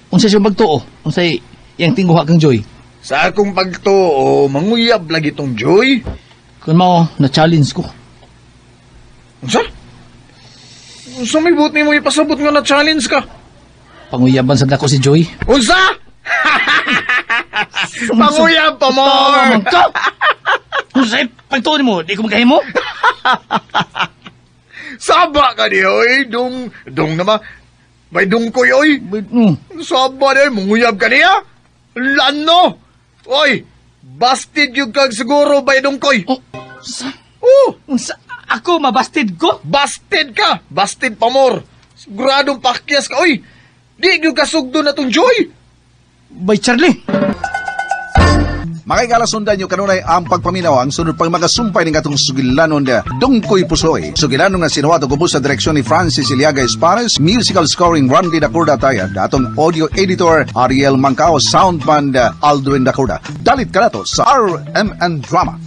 Unsa siya magtuo? Unsa iyang tinguha kang Joy? Sa akong pagtuo, manguyab lagi tong Joy. Kun mao, na-challenge ko. Unsa? Unsa may buot nimo ipasabot nga na-challenge ka? Panguyaban sa dako si Joy. Unsa? Panguyab pa more! Tama ka! Unsa pagtuo nimo, di ko magkahimo? Saba ka di, oy. Dung, dung naman. May dungkoy, oy. Saba di, manguyab ka niya. Lano! Oy, busted yung kag siguro bay dungkoy. Oh, sa? Oh! Unsa? Ako, mabasted ko? Busted ka! Busted pa more. Siguradong pakyas ka, oy. Di yung kasugdo na tong Joy. Bay Charlie. Makikala sundan nyo kanunay ang pagpaminaw ang sunod pang magasumpay ng atong sugilanon na Dungkoy Pusoy. Sugilanon nga sinuwato gubos sa direksyon ni Francis Iliaga Espares, musical scoring Randy Dacorda Taya, datong audio editor Ariel Mancao, soundman Aldwin Dacorda. Dalit ka na to sa RMN Drama.